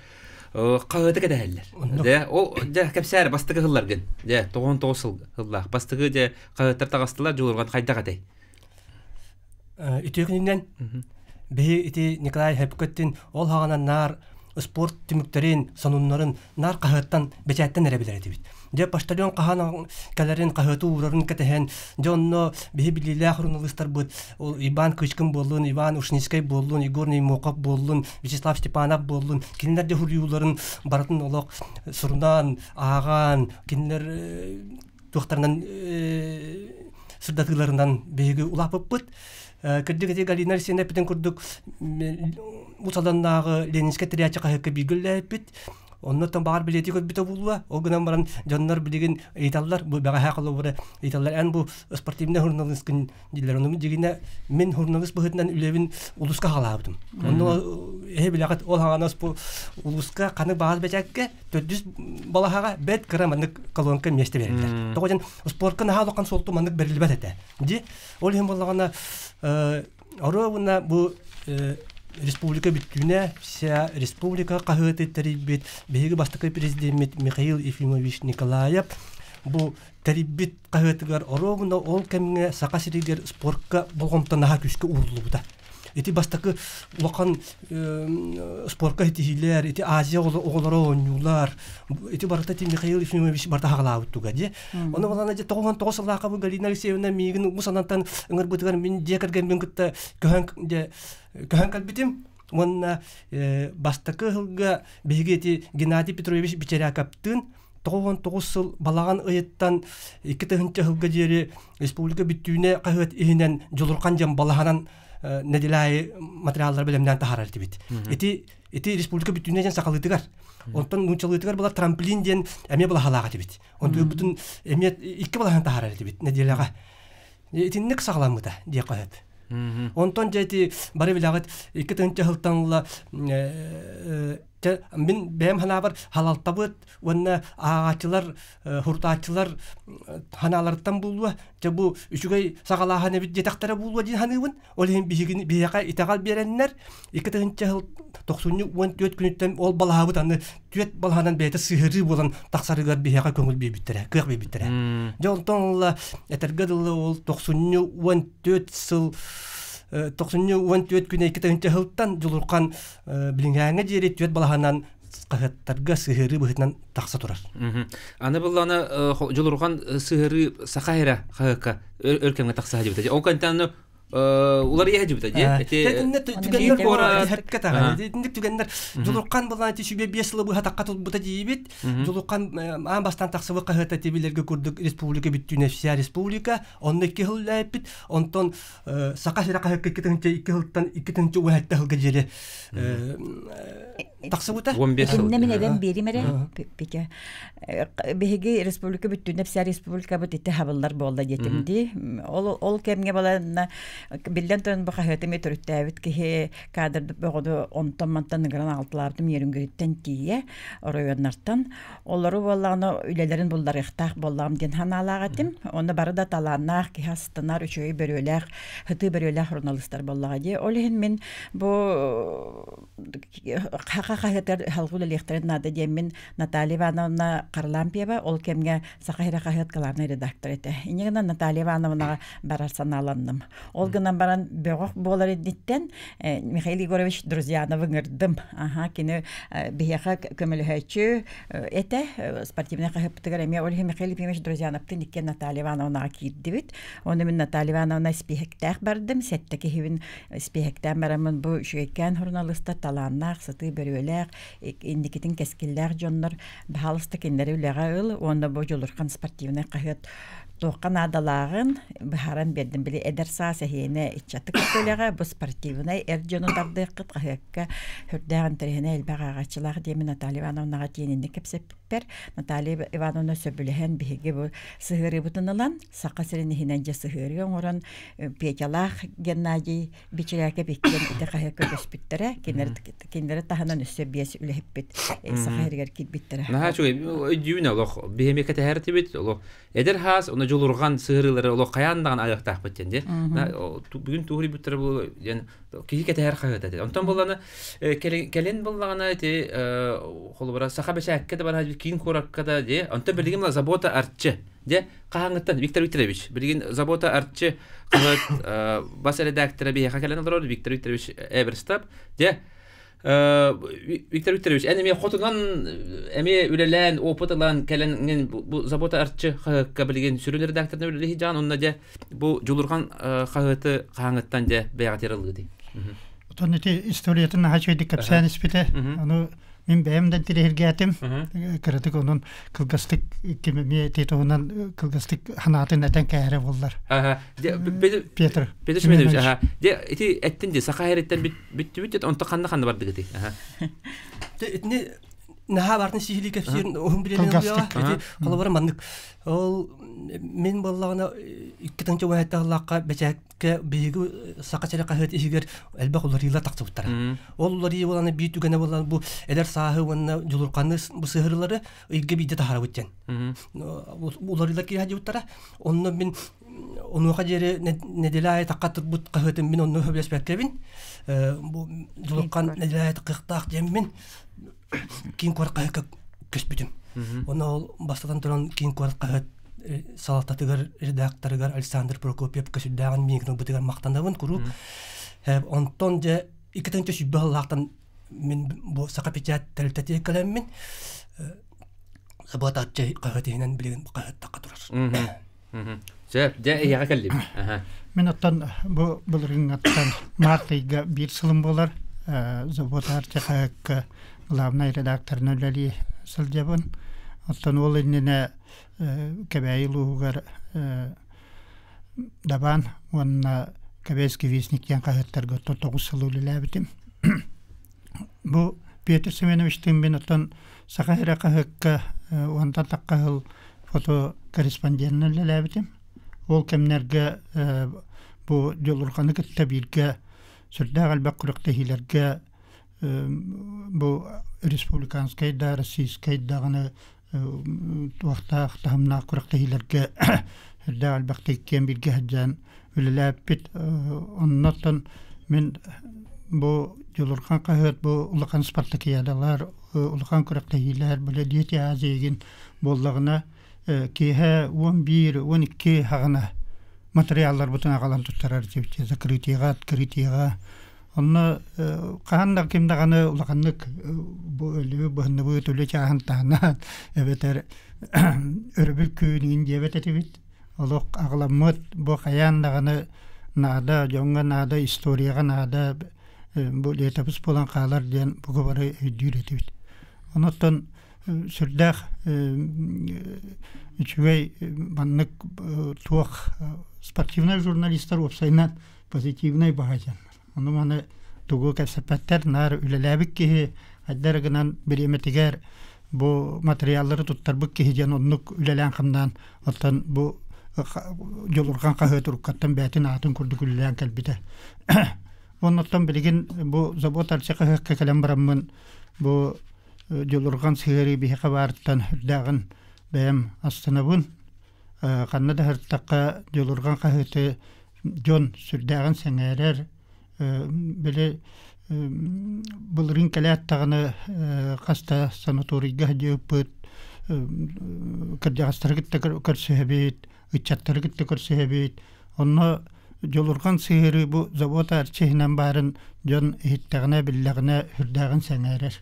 хаһыаты кэтэһэллэр. Дэ ол дэ кэпсээр бастакы сылларгын. Дэ 99 сыл сыллаах. Бастакы дэ хаһыаттар таҕыстылар дьулурган хайдах этэй? Үтүө күнүнэн биһи ити Николай Хөпкөттүн ол хаҕанан наар спорт түмүктэрин, сонуннарын наар хаһыаттан бэчээттэн эрэ билэр этибит. Дьэ почтальон хаһан кэлэрин хаһыаты уурарын кэтэһэн, дьэ онно биһи билиилээх суруналыыстарбыт ол Иван Кычкин буоллун, Иван Ушницкай буоллун, Егор Неймохов буоллун, Вячеслав Степанов буоллун, кинилэр дьэ суруйууларын барытын олох сурунаан, ааҕан, кинилэр туохтарынан сырдатыыларынан биһиги улааппыппыт. Кырдьык ити Галина Алексеевна эппитин курдук Усаланнааҕы Ленинскэй тэрийээччи хаһыакка бииргэ үлэлээбиппит. Оннуттан баҕар билиэти көрбүтэ буолуо. Ол гынан баран дьоннор билигин ыйыталлар, бу бэҕэһээ холобура ыйыталлар, эн бу спортивнай журналисткын дииллэр. Ону дьигинэ мин журналист быһыытынан үлэбин улууска хаалаабытым. Онно эһи билэҕит ол хаҕанас бу улууска ханы баас бэчээккэ төрдүс балаһаҕа бэт кыра маннык колонка миэстэ бериллэр. Тоҕо диэн спортка наһаа улахан суолту маннык бериллибэт этэ. Ди ол иһин буоллаҕына оруобуна бу республика бүттүүнэ вся республика хаһыаты тэрийбит биһиги бастакы президеммит Михаил Ефимович Николаев бу тэрийбит хаһыатыгар оруобуна ол кэмҥэ Саха сиригэр спортка болҕомто наһаа күүскэ ууруллубута. Ити бастакы улахан спортка ситиһиилэр, ити Азия оҕолоро оонньуулар, ити барыта ити Михаил Ефимович барыта хаҕалаабыт туга дии. Ону балана дьэ 99 сыллаахха бу Галина Алексеевна миигин бу санантан ыҥырбытыгар мин дьиэ кэргэммин кытта көһөн дьэ көһөн кэлбитим. Уонна бастакы сылга биһиги ити Геннадий Петрович Бичерякоптыын 99 сыл балаҕан ыйыттан 2000 сылга диэри республика бүттүүнэ хаһыат иһинэн Дьулурхан диэн балаһанан нэдиэлэ аайы материаллары бэлэмнээн таһаарар этибит. Ити ити республика бүттүүнэ диэн сахалыытыгар. Онтон нууччалыытыгар была трамплин диэн эмиэ балаһалаах этибит. Онтон бүтүн эмиэ икки балаһан таһаарар этибит нэдиэлэҕэ. Итинник саҕаламмыта диэххэ сөп. Онтон дьэ ити бары билэҕит 2000 сылтан ыла мин бэйэм санаабар халалтабыт уонна ааҕааччылар хурутааччылар санааларыттан буолуо дьэ бу үчүгэй саҕалааһын эбит диэтэхтэрэ буолуо дии саныыбын ол иһин биһигини биһиэхэ итэҕэл биэрэннэр 2000 сыл 94 күнүттэн ол балаһабыт аны түөрт балаһанан бэйэтэ сыһырыы буолан тахсарыгар биһиэхэ көҥүл биэрбиттэрэ кыах биэрбиттэрэ дьэ онтон ыла этэргэ дылы ол 94 сыл 94 күнэ 2000 сылтан Дьулурхан билиҥээҥҥэ диэри түөрт балаһанан хаһыаттарга сыһыарыы быһыытынан тахса турар. Аны буллаҕына Дьулурхан сыһыарыы саха эрэ хаһыакка өр кэмҥэ тахса сылдьыбыта. Ол кэнтэн уларыйа сылдьыбыта дии. Итиннэ түгэннэр куорат таҕа. Итинник түгэннэр Дьулурхан буллаҕына ити сүбэ биэс сылы быһа тахха турбута диибит. Дьулурхан аан бастаан тахсыбыт хаһыата тибилэргэ курдук республика бүттүүнэ вся республика. Онно икки сыл үлэлээппит. Онтон Саха сирэ хаһыакка 2002 сылтан 2017 сылга диэри тахсыбыта. 15 сыл. Итиннэ мин эбэм биэрим эрэ Петя. Биһиги республика бүттүүнэ вся республикабыт ити хабыллар буолла диэтим дии. Ол ол кэмҥэ баланна биллэн туран бу хаһыаты эмиэ төрүттээбит киһи кадр бөҕөнү онтон-мантан ыҥыран аҕалталаабытым Нерюнгриттэн тиийэ оройуоннартан Олору буоллаҕына үлэлэрин булларыахтаах буоллаҕым диэн санаалаах этим. Онно бары да талааннаах, киһи астынар, үчүгэй бөрүөлээх, сытыы бөрүөлээх суруналыыстар буоллаҕа дии. Ол иһин мин бу хаха хаһыатыгар халгы үлэлиэхтэрин наада диэммин Наталья Ивановна Харлампьева ол кэмҥэ Саха сирэ хаһыат главнай редактор этэ. Инньэ гынан Наталья Ивановнаҕа барар санааланным. Ол гынан баран бөҕөх буолар инниттэн Михаил Егорович Друзьяновы ыҥырдым. Аха, кини биһиэхэ көмөлөһөөччү этэ. Спортивнай хаһыаппытыгар эмиэ ол иһин Михаил Ефимович Друзьяновтыын иккиэн Наталья Ивановнаҕа киирдибит. Онно мин Наталья Ивановна испииһэктээх бардым. Сэттэ киһибин испииһэктээн бараммын бу үчүгэйкээн суруналыыстар талааннаах, сытыы бөрүөлээх, инникитин кэскиллээх дьоннор баһаалыста кинилэри үлэҕэ ыл уонна бу Дьулурхан спортивнай хаһыат туохха наадалааҕын быһааран биэрдим. Били эдэр саас эһиэнэ ыччаты кытта үлэҕэ бу спортивнай эр дьону тардыаххыт хаһыакка сүрдээх интэриэһинэй элбэх ааҕааччылаах диэмин Наталья Ивановнаҕа тиэнинник кэпсэппиппэр Наталья Ивановна сөбүлэһэн биһиги бу сыһыарыыбытын ылан Саха сирин иһинэн дьэ сыһыарыы оҥорон Петялаах Геннадий Бичирээкэп иккиэн ити хаһыакка көспүттэрэ. Кинилэри, кинилэри таһынан өссө биэс үлэһиппит саха сиригэр киирбиттэрэ. Наһаа үчүгэй өйдүүбүн олох биһиэми кэтэһэртибит олох эдэр хаас ону дьулурҕан сыһырыылары олох хайаан даҕаны айыахтаахпыт диэн дии. Бүгүн туһуруйбуттара бу диэн киһи кэтэһэр хаһыата этэ. Онтон булланы кэлин буллаҕына ити холобура саха бэчээккэ да барар киин куоракка да дии. Онтон билигин забота арчы Дьэ, хаһааҥҥыттан Виктор Викторович, билигин Забота Арчы хаһыат бас эрэдээктэрэ биһиэхэ кэлэн олорор Виктор Викторович Эверстап. Дьэ, Виктор Викторович, эн эмиэ хотунан эмиэ үлэлээн, опыт ылан кэлэн бу Забота Арчы хаһыакка билигин сүрүн редакторынан үлэлии дьаан, онно дьэ бу Дьулурҕан хаһыаты хаһааҥҥыттан дьэ бэйэҕитигэр ыллыытый? Отон ити историятын наһаа үчүгэйдик кэпсээн испитэ. Ону Мин бэйэм да интэриэһиргээтим. Кыратык онон кылгастык ким эмиэ ити туһунан кылгастык санаатын этэн кээһэрэ буоллар. Петр. Петр Семенович, аха. Де ити эттин ди саха эриттен бүттүбүт дет онто ханна ханна бардыгыты. Аха. Итини наһаа бартын сиһилии кэпсиирин уһун билэн ити холобура маннык ол мин буоллаҕына икки тыһыынча уһааттаахлаахха бэчээк биһиги Саха сирэ хаһыат иһигэр элбэх уларыылар тахсыбыттара. Ол уларыйыы буолан биир түгэнэ буолан бу эдэр сааһы уонна дьулурханы бу сыһырылары ыйга биирдэ таһаарабыт диэн. Уларыылар киирэ сылдьыбыттара. Онно мин онуоха диэри нэдиэлэ аайы тахха турбут хаһыатым мин онно сөбүлэспэккэбин. Бу дьулурхан нэдиэлэ аайы таххыахтаах диэммин киин куорат хаһыакка көспүтүм. Онно ол бастатан туран киин куорат хаһыат салалтатыгар редакторыгар Александр Прокопьевка сүрдээҕин миигин ылбытыгар махтанабын куруук. Онтон дьэ 2020 сыллаахтан мин бу Саха печать тэрилтэтигэр кэлэммин Саботааччы хаһыат иһинэн билигин хаһыаттахха турар. Сөп, дьэ эйиэхэ кэллим. Мин оттон бу былырыыҥҥаттан март ыйга биир сылым буолар. Заботаарчы хаһыакка главнай редакторынан үлэлии сылдьабын. Оттон ол иннинэ Кэбээйи улууһугар Дабаан уонна Кэбээйский вестник диэн хаһыаттарга оттон тоҕус сыл үлэлээбитим. Бу Петр Семеновичтыын мин оттон Саха сирэ хаһыакка уонтан тахха сыл фотокорреспонденынан үлэлээбитим. Ол кэмнэргэ бу Дьулурҕаны кытта бииргэ сүрдээх элбэх күрэхтэһиилэргэ бу республиканскай да, российскай даҕаны туохтаах таһымнаах күрэхтэһиилэргэ сүрдээх элбэхтик киэн бииргэ сылдьан үлэлээппит. Оннуттан мин бу Дьулурхан хаһыат бу улахан спартакиадалар, улахан күрэхтэһиилэр, били Дети Азии буоллаҕына киэһэ 11, 12 хаҕына материалларбытын аҕалан туттарар этибит закрытиеҕа, открытиеҕа. Онно хаһан да ким даҕаны улаханнык бу өлүү быһынныбыт үлэ чааһын таһынан эбэтэр өрөбүл күн диэбэт этибит. Олох аҕыламмыт бу хайаан даҕаны наада, дьоҥҥо наада, историяҕа наада бу летопись буолан хаалар диэн бука бары өйдүүр этибит. Онуттан сүрдээх үчүгэй маннык туох спортивнай журналистар уопсайынан позитивнай баһаайдьаннар. Ону маны тугу кэпсэппэттэр, наар үлэлээбит киһи хайдах гынан бириэмэтигэр бу материаллары туттарбыт киһи диэн оннук үлэлээн-хамнаан оттон бу дьулурҕан хаһыат уруккаттан бэйэтин аатын курдук үлэлээн кэлбитэ. Оннуттан билигин бу завод арчы хаһыакка кэлэн бараммын бу дьулурҕан сыһыарыы биһиэхэ баарыттан үрдээҕин бэйэм астынабын. Ханна да сырыттахха дьулурҕан хаһыаты дьон сүрдээҕин сэҥээрэр. Били Былырыын кэлээт даҕаны хаста санаторийга сылдьыбыппыт, кырдьаҕастары кытта көрсүһэбит, ыччаттары кытта көрсүһэбит. Онно дьулурҕан сыһыарыы бу завод арчы иһинэн баарын дьон иһиттэҕинэ, биллэҕинэ сүрдээҕин сэҥээрэр.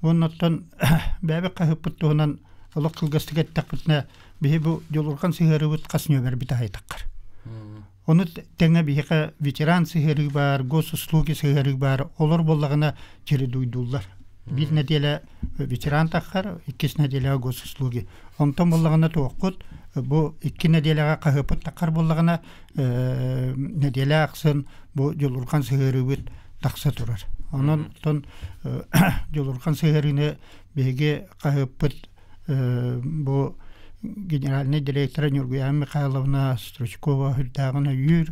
Уонна оттон бэйэбит хаһыппыт туһунан олох кылгастык эттэхпитинэ, биһи бу дьулурҕан сыһыарыыбыт хас нүөмэрбит аһайтаххар. Ону тэҥэ биһиэхэ ветеран сыһыарыы баар, госуслуги сыһыарыы баар, олор буоллаҕына чередуйдууллар. Биир нэдиэлэ ветеран таххар, иккис нэдиэлэҕэ госуслуги. Онтон буоллаҕына туохпут бу икки нэдиэлэҕэ хаһыаппыт таххар буоллаҕына нэдиэлэ ахсын бу дьулурҕан сыһыарыыбыт тахса турар. Онон оттон дьулурҕан сыһыарыыны биһиги хаһыаппыт бу генеральный директора Нюргуяна Михайловна Стручкова үрдээҕин өйүүр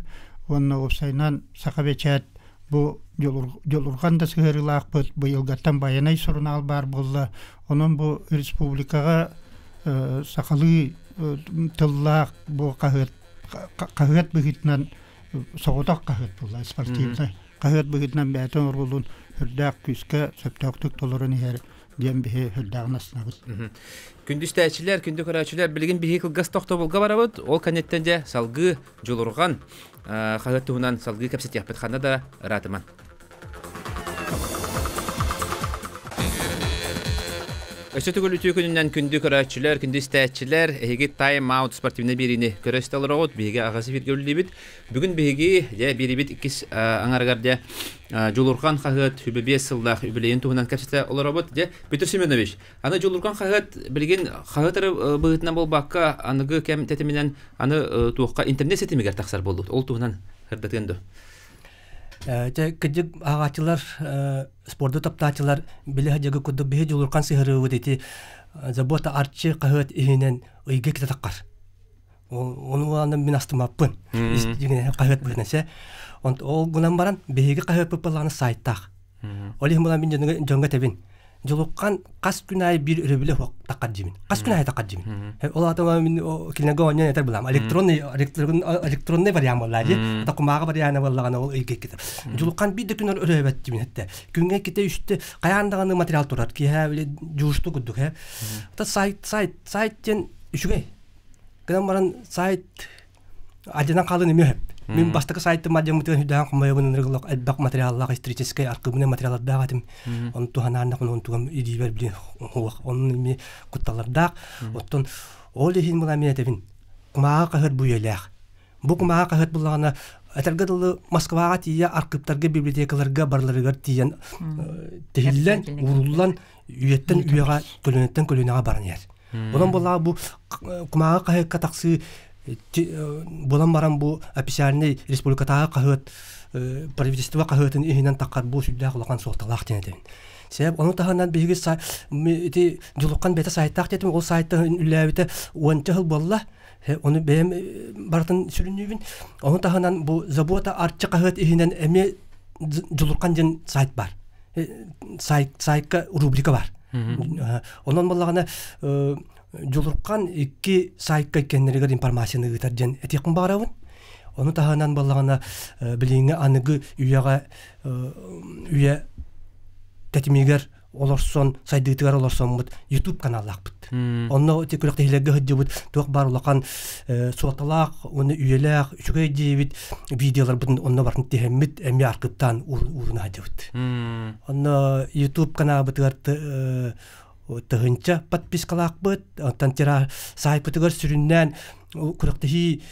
уонна уопсайынан Саха бэчээт бу дьулурҕан да сыһыарыылаахпыт быйылгаттан Байанай сурунаал баар буолла. Онон бу республикаҕа сахалыы тыллаах бу хаһыат хаһыат быһыытынан соҕотох хаһыат буолла спортивнай хаһыат быһыытынан бэйэтин оруолун үрдээх күүскэ сөптөөхтүк толорон иһэр диэн биһи үрдээҕин астынабыт. Күндүстээччилэр, күндү көрөөччүлэр, билигин биһи кылгас тохтобулга барабыт. Ол кэнниттэн дьэ салгыы дьулурҕан хаһыат туһунан салгыы кэпсэтиэхпит ханна да ыраатыман. Өссө төгүл үтүө күнүнэн күндү көрөөччүлэр, күндү истээччилэр, эһиги Time Out спортивнай биэриини көрө истэ олороҕут. Биһиги аҕыс эфиргэ үлэлиибит. Бүгүн биһиги дьэ биэрибит иккис аҥарыгар дьэ Дьулурҕан хаһыат үбэ 5 сыллаах үбүлүөйүн туһунан кэпсэтэ олоробут. Дьэ Петр Семенович, аны Дьулурҕан хаһыат билигин хаһыат эрэ быһыытынан буолбакка, аныгы кэм тэтиминэн аны туохха интернет ситимигэр тахсар буолбут. Ол туһунан сырдатыан дуо? Дьэ, кырдьык ааҕааччылар, спорду таптааччылар билэ сылдьаргыт курдук биһи дьулурхан сыһарыыбыт ити Забота Арчы хаһыат иһинэн ыйга иккитэ таххар. Ону аны мин астымаппын. Хаһыат быһыытынан сэ. Ол гынан баран биһиги хаһыаппыт буоллаҕына сайтаах. Ол иһин буолан мин дьоҥҥо этэбин. Дьулукхан хас күн аайы биир өрөбүлэ таххар дьимин. Хас күн аайы таххар дьимин. Ол аата мин кинилэргэ оонньоон этэр булам. Электронный электронный вариант буолла дии. Ата кумааҕы вариана буоллаҕына ол ыйга иккитэ. Дьулукхан биир да күн өрөөбөт дьимин этте. Күҥҥэ иккитэ үстэ хайаан даҕаны материал турар. Киэһэ били дьуусту курдук э. Ата сайт сайт сайт диэн үчүгэй. Гынан баран сайт Адьанан хаалын эмиэ сөп. Мин бастакы сайтым адьаммытыгар сүрдээх хомойобун ынырыгылах элбэх материаллаах историческай архыыбынай материаллардаах этим. Ону туһанааннах онтугам илиибэр билин хуох. Онун эмиэ кутталлардаах. Оттон ол иһин була мин этэбин. Кумааҕы хаһыат бу үйэлээх. Бу кумааҕы хаһыат буллаҕына этэргэ дылы Москваҕа тиийэ архыыптарга библиотекаларга барыларыгар тиийэн тиһиллэн, ууруллан үйэттэн үйэҕэ, көлүөнэттэн көлүөнэҕэ баран иһэр. Онон буоллаҕа бу кумааҕы хаһыакка тахсыы буолан баран бу официальный республикатааҕы хаһыат правительство хаһыатын иһинэн таххар бу сүрдээх улахан суолталаах диэн этэбин. Себеп ону таһынан биһиги ити Дьулукхан бэйэтэ сайтаах диэтим, ол сайтан үлэлээбитэ уонча сыл буолла. Ону бэйэм барытын сүрүннүүбүн. Ону таһынан бу Забота Арчы хаһыат иһинэн эмиэ Дьулурхан диэн сайт бар. Сайт сайтка рубрика бар. Онон буоллаҕына Дьулурхан икки сайтка иккиэннэригэр информацияны ыытар диэн этиэхпин баҕарабын. Ону таһынан буоллаҕына билиҥҥи аныгы үйэҕэ үйэ тэтимигэр олорсон сайдыытыгар олорсоммут YouTube каналлаахпыт. Онно ити күрэхтэһиилэргэ сылдьыбыт туох баар улахан суолталаах уонна үйэлээх үчүгэй диэбит видеоларбытын онно барытын тиһэммит эмиэ аркыптаан ууруна сылдьыбыт. Онно YouTube каналбытыгар тыһынча подпискалаахпыт, оттон тира саайпытыгар сүрүннээн күрэхтэһии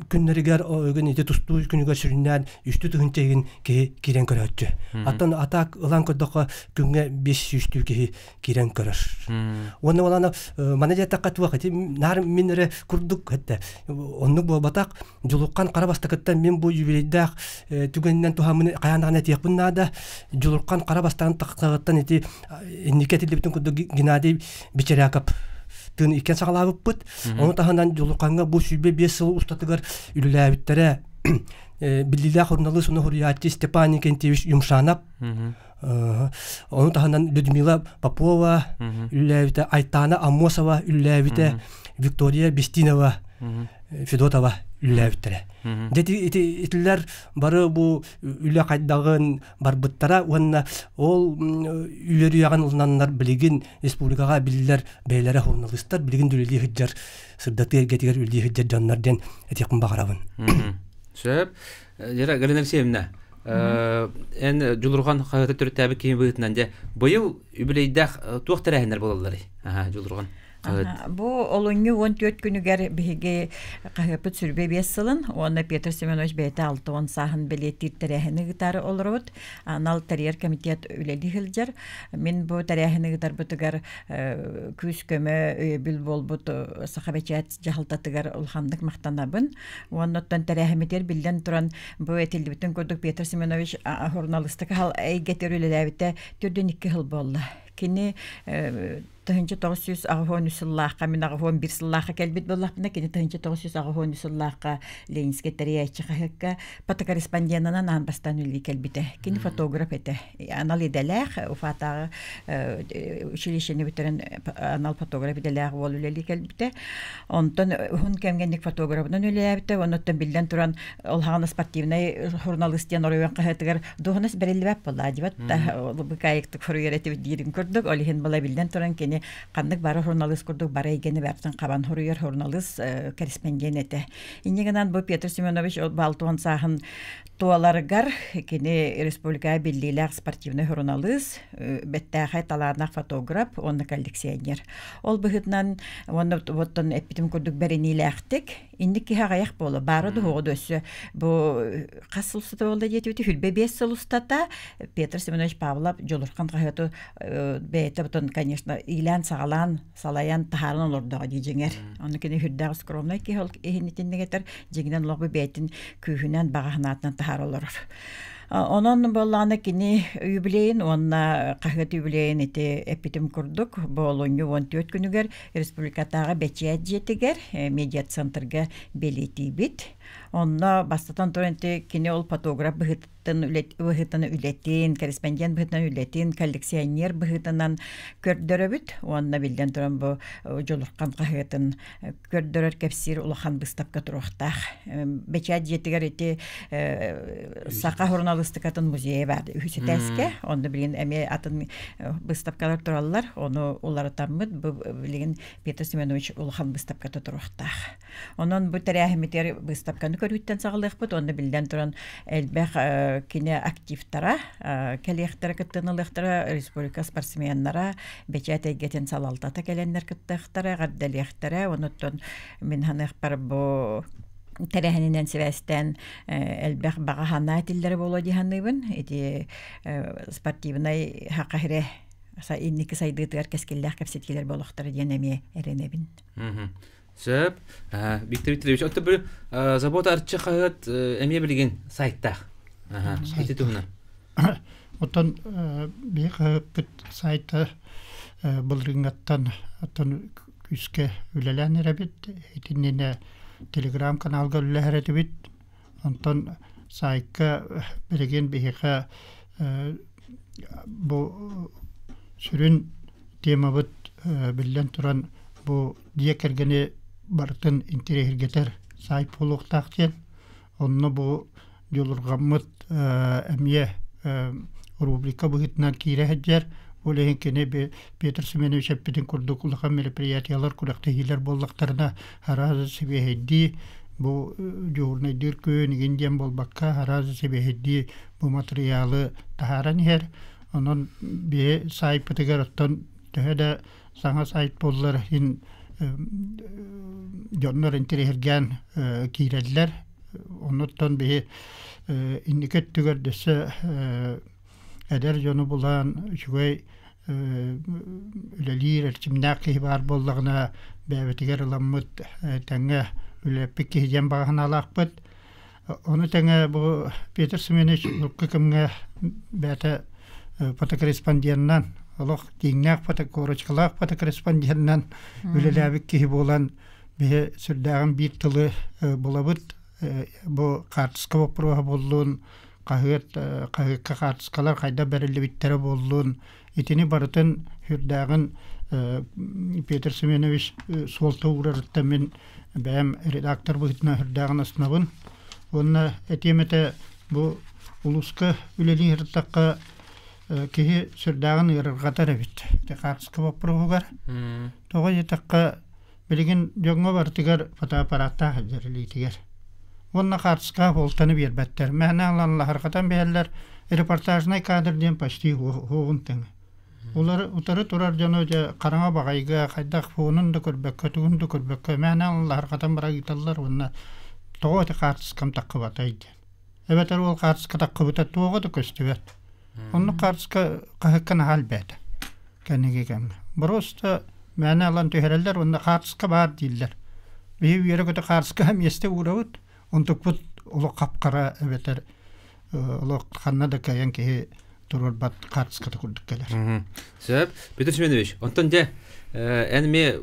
күннэригэр өгөн ити тустуу күнүгэр сүрүннээн үстүү тыһынча игин киһи киирэн көрөөччү. Аттан атаак ылан көрдөххө күҥҥэ бес сүүстүү киһи киирэн көрөр. Уонна олана мана диэтэххэ туох ити наар мин эрэ курдук этте. Оннук буолбатах Дьулурхан хара бастакыттан мин бу юбилейдаах түгэнинэн туһаммын хайаан даҕаны этиэхпин наада. Дьулурхан хара бастаан тахсаҕыттан ити инники этиллибитин курдук Геннадий Бичеряков тыын иккиэн саҕалаабыппыт. Ону таһынан Дьулурхаҥҥа бу 25 сыл устатыгар үлэлээбиттэрэ биллиилээх суруналыыс уонна суруйааччы Степан Никентьевич Юмшанов. Ону таһынан Людмила Попова үллээбитэ, Айтана Аммосова үллээбитэ, Виктория Бестинова, Федотова үллээбиттэрэ. Дьэ ити итилэр бары бу үлэ хайдаҕын барбыттара уонна ол үөрүйэҕин ылынаннар билигин республикаҕа биллэр бэйэлэрэ журналистар билигин үлэлии сылдьар сырдатыы эйгэтигэр үлэлии сылдьар дьоннор диэн этиэхпин баҕарабын. Сөп. Лера Галина Алексеевна, эн Дьулурҕан хаһыаты төрүттээбит киһи быһыытынан дьэ быйыл үбүлүөйдээх туох тэрээһиннэр буолалларый? Аха, Дьулурҕан. Бу олунньу 14 күнүгэр биһиги хаһыаппыт сүрбэ биэс сылын уонна Петр Семенович бэйэтэ 60 сааһын бэлиэтиир тэрээһини ыытаары олоробут. Анал тэрийэр комитет үлэлии сылдьар. Мин бу тэрээһини ыытарбытыгар күүс-көмө өйөбүл буолбут Саха бэчээт дьаһалтатыгар улаханнык махтанабын. Уонна оттон тэрээһиммитигэр биллэн туран бу этиллибитин курдук Петр Семенович журналистика эйгэтигэр үлэлээбитэ 42 сыл буолла. Кини 1983 сыллаахха мин 81 сыллаахха кэлбит буоллахпына кини 1983 сыллаахха Ленинскэй тэрийээччи хаһыакка фотокорреспонденынан аан бастаан үлэлии кэлбитэ. Кини фотограф этэ. Анал идэлээх Уфатааҕы училищены бүтэрэн анал фотограф идэлээх уол үлэлии кэлбитэ. Онтон уһун кэмҥэ фотографынан үлэлээбитэ. Оннуттан биллэн туран ол хаҕана спортивнай журналист диэн оройуон хаһыатыгар дуоһунас бэриллибэт буолла дибат быкаайыктык хоруйар этибит диирин курдук ол иһин була биллэн туран кини ханнык бары журналист курдук бары эйгэни бартын хабан хоруйар журналист корреспондент этэ инньэ гынан бу Петр Семенович балтуон сааһын туоларыгар кини республикаҕа биллиилээх спортивнай журналист бэттээхэй талааннаах фотограф уонна коллекционер ол быһыытынан уонна оттон эппитим курдук бэриниилээхтик Инник киһи аҕыйах буола. Баара дуһуоҕу да өссө бу хас сыл устата буолла диэтибит хүрбэ биэс сыл устата Петр Семенович Павлов Дьулурхан хаһыаты бэйэтэ потом, конечно, иилээн-саҕалаан, салайан таһааран олордоҕо дии дьиҥэр. Ону кини үрдээх скромнай киһи ол иһин итинник этэр, дьиҥинэн олох бу бэйэтин күүһүнэн, баҕа санаатынан таһаара олорор. Онон буоллаҕына кини юбилейин уонна хаһыат юбилейин ити эппитим курдук бу олунньу 14 күнүгэр республикатааҕы бэчээт дьиэтигэр медиацентрга бэлиэтиибит. Онно бастатан туран кини ол фотограф быһыытын быһыытынан үлэтин, корреспондент быһыытынан үлэтин, коллекционер быһыытынан көрдөрөбүт. Уонна биллэн туран бу Дьулурхан хаһыатын көрдөрөр кэпсиир улахан быыстапка туруохтаах. Бэчээт дьиэтигэр ити саха журналистикатын музейа баар үһүс этээскэ. Онно билигин эмиэ атын быыстапкалар тураллар. Ону уларытаммыт бу билигин Петр Семенович улахан быыстапката туруохтаах. Онон бу тэрээһиммитигэр быыстапканы көрүүттэн саҕалыахпыт. Онно биллэн туран элбэх кини активтара кэлиэхтэрэ кыттыыны ылыахтара республика спортсменнара, бэчээт эйгэтин салалтата кэлэннэр кыттыахтара, эҕэрдэлиэхтэрэ. Онуттан мин саныахпар бу тэрээһининэн сибээстээн элбэх баҕа санаа этиллэрэ буолуо дии саныыбын. Ити спортивнай хахаһирэ инники сайдыытыгар кэскиллээх кэпсэтиилэр буолуохтара диэн эмиэ эрэнэбин. Сөп. Виктор Викторович, оттон бу Забота Арчы хаһыат эмиэ билигин сайттаах. Ити туһунан. Оттон биһи хаһыаппыт сайта былырыыҥҥаттан оттон күүскэ үлэлээн эрэбит. Итиннинэ телеграм-каналга үлэлэһэр этибит. Онтон сайтка билигин биһиэхэ бу сүрүн темабыт биллэн туран бу дьиэ кэргэни барытын интэриэһиргэтэр сайт буолуохтаах диэн. Онно бу дьулурҕаммыт эмиэ рубрика быһыытынан киирэ сылдьар. Ол иһин кини Петр Семенович эппитин курдук улахан мероприятиелар, күрэхтэһиилэр буоллахтарына араас сибиэһэйдии бу дьуһурнайдыыр күн игин диэн буолбакка араас сибиэһэйдии бу матырыйаалы таһааран иһэр. Онон биһи саайпытыгар оттон төһө да саҥа сайт буоллар иһин дьоннор интэриэһиргээн киирэллэр. Оннуттан биһи инники өттүгэр дөссө эдэр дьону булан үчүгэй үлэлиир эрчимнээх киһи баар буоллаҕына бэйэбитигэр ыламмыт тэҥҥэ үлэлэппит киһи диэн баҕа санаалаахпыт. Ону тэҥэ бу Петр Семенович урукку кэмҥэ бэйэтэ фотокорреспонденынан олох тииҥнээх фотокорочкалаах фотокорреспонденынан үлэлээбит киһи буолан биһи сүрдээҕин биир тылы булабыт. Бу хаартыска боппуруоһа буоллун, Хаһыат хаһыакка хаартыскалар хайда бэриллибиттэрэ буоллун, итини барытын хүрдээҕин Петр Семенович суолта уурарыттан мин бэйэм редактор быһыытынан хүрдээҕин астынабын. Уонна этиэм этэ, бу улууска үлэлии сырыттахха киһи сүрдээҕин ыарырҕатар эбит ити хаартыска боппуруоһугар. Тоҕо диэтэххэ, билигин дьоҥҥо барытыгар фотоаппараттаах сылдьар илиитигэр. Уонна хаартыскаҕа буолтаны биэрбэттэр. Мээнэ ылан лаһырҕатан биһэллэр, репортажнай кадр диэн почти уһуоҕун тэҥэ. Улары утары турар дьону дьэ хараҥа баҕайыга хайдах фонун да көрбөккө, тугун да көрбөккө мээнэ ылан лаһырҕатан бара ыыталлар уонна тоҕо ити хаартыскам таххыбатай диэн. Эбэтэр ол хаартыска таххыбыта туоҕа да көстүбэт. Оннук хаартыска хаһыкка наһаа элбээтэ кэнники кэмҥэ. Просто мээнэ ылан түһэрэллэр уонна хаартыска баар дииллэр. Биһи үөрэ-көтө хаартыскаҕа миэстэ уурабыт, онтукпут олох хап-хара эбэтэр олох ханна да кыайан киһи туруорбат хаартыската курдук кэлэр. Сөп. Петр Семенович, онтон дьэ эн эмиэ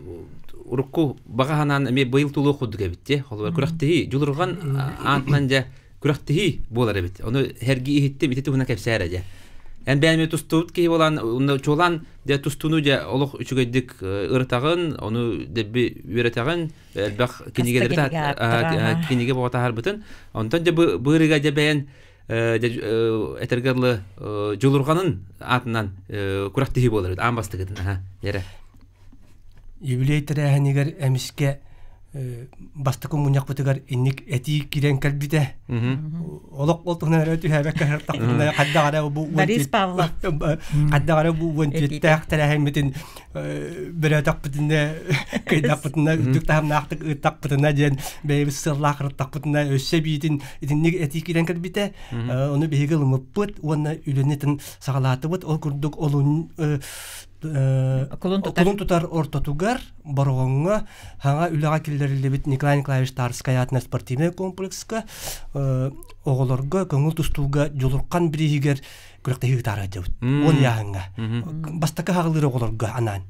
урукку баҕа санаан эмиэ быйыл тулуох курдук эбит дии. Холобур, күрэхтэһии дьулурҕан аатынан дьэ күрэхтэһии буолар эбит. Ону сэргии иһиттим, ити туһунан кэпсээр дьэ. Эн бэйэм эмиэ тустубут киһи буолан, онно чуолаан дьэ тустууну дьэ олох үчүгэйдик ырытаҕын, ону дэбби үөрэтэҕин, элбэх кинигэлэри кинигэ боҕо таһаарбытын. Онтон дьэ быырыга дьэ бэйэн этэргэ дылы дьулурҕанын аатынан күрэхтэһии буолар эбит аан бастакытын аха эрэ. Юбилей тэрээһинигэр эмискэ бастакы мунньахпытыгар инник этии киирэн кэлбитэ. Олох ол туһунан эрэ түһээбэккэ сырыттахпытына хайдах эрэ бу Борис Павлов хайдах эрэ бу уон түөттээх тэрээһиммитин бөрөөтөхпүтүнэ кыйдахпытына үрдүк таһымнаахтык ыыттахпытына диэн бэйэбит сыаллаах ырыттахпытына өссө биитин итинник этии киирэн кэлбитэ. Ону биһиги ылыммыппыт уонна үлэни саҕалаатыбыт. Ол курдук олун Кулун тутар. Кулун тутар ортотугар Бороҕоҥҥо хаҥа үлэҕэ киллэриллибит Николай Николаевич Тарскай аатынан спортивнай комплекска оҕолорго көҥүл тустууга дьулурхан бирииһигэр күрэхтэһии ыытаары сылдьабыт. Уон ыйааһыҥҥа. Бастакы хаҕылыыр оҕолорго анаан.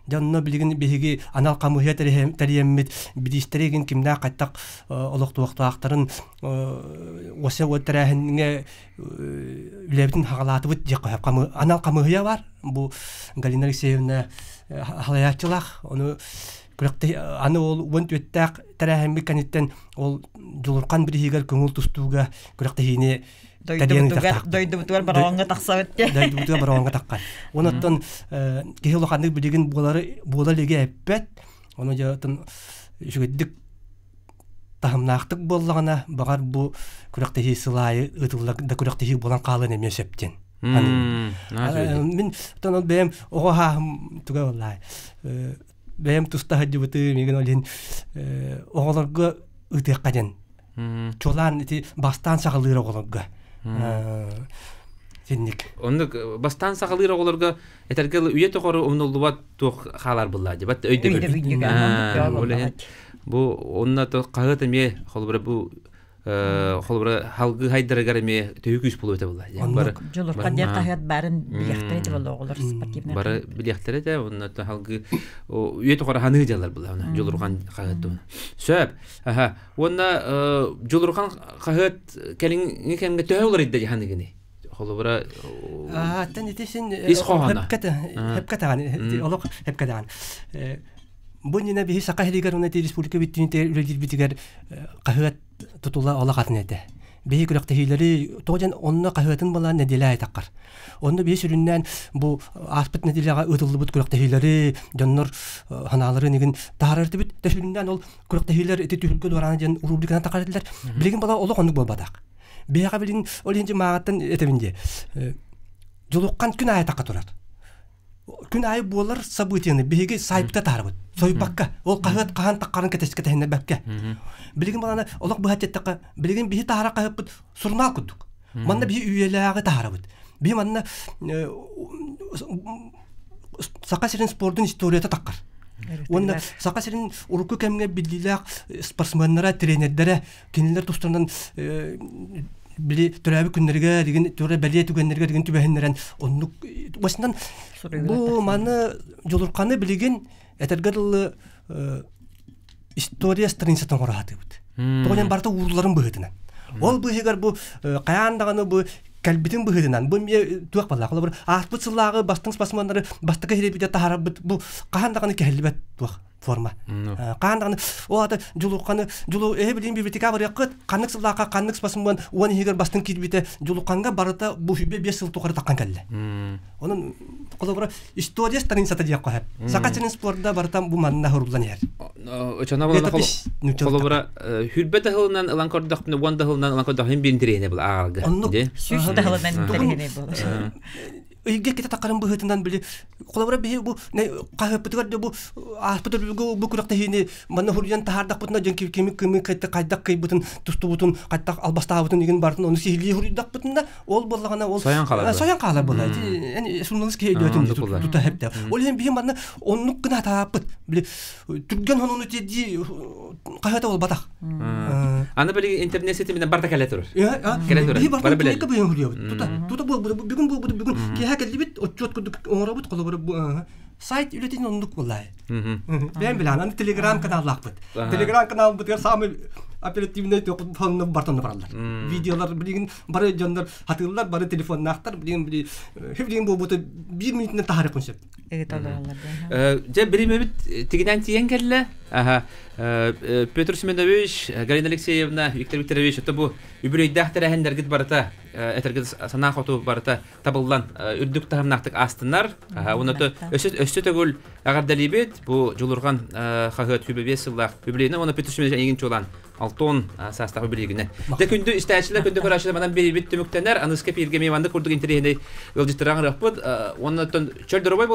Дьэ онно билигин биһиги анал хамыыһыйа тэрийэммит бириистэри игин кимнээх хайтах олохтуохтаахтарын уоса уот тэрээһиҥҥэ үлэбитин хаҕалаатыбыт диэххэ сөп. Анал хамыыһыйа бар. Бу Галина Алексеевна халайааччылаах. Ону күрэхтэһии аны ол уон түөттээх тэрээһиммит кэнниттэн ол Дьулурхан бирииһигэр көҥүл тустууга күрэхтэһиини дойдубутугар дойдубутугар бароҥҥа тахсабыт диye. Дойдубутугар бароҥҥа таххан. Онон киһи улаханнык билигин буолары буола илигэ эппэт. Ону дьэ үчүгэйдик таһымнаахтык буоллаҕына, баҕар бу күрэхтэһии сыл аайы ыытыллар да күрэхтэһии буолан хаалыан эмиэ сөп диэн. Мин оттон ол бэйэм оҕо хааһым туга буоллаай. Бэйэм туста сылдьыбытым, мигин ол иһин оҕолорго ыытыахха диэн. Чуолаан ити бастаан саҕалыыр оҕолорго. Синник. Оннук бастаан саҕалыыр оҕолорго этэргэ үйэ тухары умнуллубат туох хаалар буллаа дебат өйдөбүл. Ол иһин бу онно хаһыат эмиэ холобура бу холобура халгыы хайдарыгар эмиэ төһүү күүс буолуо этэ буолла. Бары Дьулурхан диэн хаһыат баарын билиэхтэрэ этэ буолла оҕолор спортивный. Бары билиэхтэрэ этэ онно халгыы үйэ тухары ханыы дьаллар буолла Дьулурхан хаһыат туһунан. Сөп. Аха. Уонна Дьулурхан хаһыат кэлиҥҥи кэмҥэ төһө уларыйда дьаһаныгыный? Холобура Аттан ити син ис хоһооно. Хөпкө таҕан олох хөпкө таҕан. Бу иннинэ биһи Саха сиригэр уонна республика бүттүүнүтэ үлэлиирбитигэр хаһыат тутула олох атын этэ. Биһи күрэхтэһиилэри тоҕо диэн онно хаһыатын балаан нэдиэлэ аайы таххар. Онно биһи сүрүннээн бу ааспыт нэдиэлэҕэ ыытыллыбыт күрэхтэһиилэри дьоннор санааларын игин таһаарар этибит. Тэ сүрүннээн ол күрэхтэһиилэр ити түһүлгэ дуораана диэн рубриканан тахар этилэр. Билигин бала олох оннук буолбатах. Биһиэхэ билигин ол иһин мааҕыттан этэбин дии. Дьулуххан күн аайы тахха турар. Күн аайы буолар событияны биһиги сайтка таһарбыт. Сойбакка. Ол хаһыат хаһан таххарын кэтэһиннэрбэккэ. Билигин балана олох быһа эттэххэ, билигин биһи таһара хаһыппыт сурунаал курдук. Манна биһи үйэлээҕи таһарабыт. Биһи манна Саха сирин спордун историята таххар. Уонна Саха сирин урукку кэмҥэ биллиилээх спортсменнара, тренердэрэ кинилэр тустарынан били төрөөбүт күннэригэр игин тура бэлиэ түгэннэригэр игин түбэһиннэрэн оннук басынан бу маны дьулурханы билигин этэргэ дылы история страницатын оҥоро сатыыбыт. Тоҕо диэн барыта ууруларын быһыытынан. Ол быыһыгар бу хайаан даҕаны бу кэлбитин быһыытынан бу эмиэ туох баллаах холобур ааспыт сыллааҕы бастыҥ спортсменнары бастакы сирэйбитэ таһаарарбыт бу хаһан даҕаны кэһиллибэт туох форма. Хаан даҕаны ол ата Дьулухханы Дьулу эһи билин библиотека барыаххыт ханнык сыллаахха ханнык спортсмен уон иһигэр бастыҥ киирбитэ Дьулухханга барыта бу сүбэ 5 сыл тухары таххан кэллэ. Онон холобура история страницата диэххэ сөп. Саха сирин спорда барыта бу манна хуруллан иһэр. Очона холобура хүрбэ таһылынан ылан көрдөхпүнэ уон таһылынан ылан көрдөхпүнэ биир интэриэһинэй була ааҕарга. Сүүс таһылынан интэриэһинэй буолар. Ыйга иккитэ таххарын быһыытынан били холобура биһи бу хаһыаппытыгар да бу ааспыт өрүлгө бу күрэхтэһиини манна хуруйан таһаардахпытына дьон кими кими хайдах кыйбытын тустубутун хайдах албастаабытын игин бартын ону сиһилии хуруйдахпытына ол буоллаҕына ол сойон хаалар сойон хаалар буолла эн суруналыст киһи өйдөөтүн тута хэпте ол иһин биһи манна оннук гына тааппыт били түргэн хонуну тиэрдии хаһыата буолбатах. Аны били интернет ситиминэн барда кэлэ турар. Кэлэ турар. Биһи барда кэлэ быйын хурьябыт. Тута тута буолбут бүгүн буолбут бүгүн киэһэ кэллибит отчуот курдук оҥоробут холобура сайт үлэтин оннук буоллай. Бэйэм билэн аны телеграм каналлаахпыт. Телеграм каналбытыгар самый оперативный фонна бартонна бараллар. Видеолар билигин бары дьоннор хатыыллар, бары телефоннаахтар, билигин били билигин буолбуту биир минутунан таһаарыахпын сөп. Дьэ биримэбит тигинэн тиийэн кэллэ. Аха. Петр Семенович, Галина Алексеевна, Виктор Викторович, это бу үбүлүйдээх тэрээһиннэргит барыта, этэргит санаа хоту барыта табыллан үрдүк таһымнаахтык астынар. Уонна өссө өссө төгүл эҕэрдэлиибит бу Дьулурҕан хаһыат 25 сыллаах үбүлүйүнэн уонна Петр Семенович эйигин чуолаан алтон саастаах үбүлүйгүнэн. Дэ күндү истээччилэр, күндү көрөөччүлэр манан биэрибит түмүктэнэр. Аныска пииргэ меманды курдук интэриэһинэй ыалдьыттаран ырыахпыт. Уонна чөл доруобай.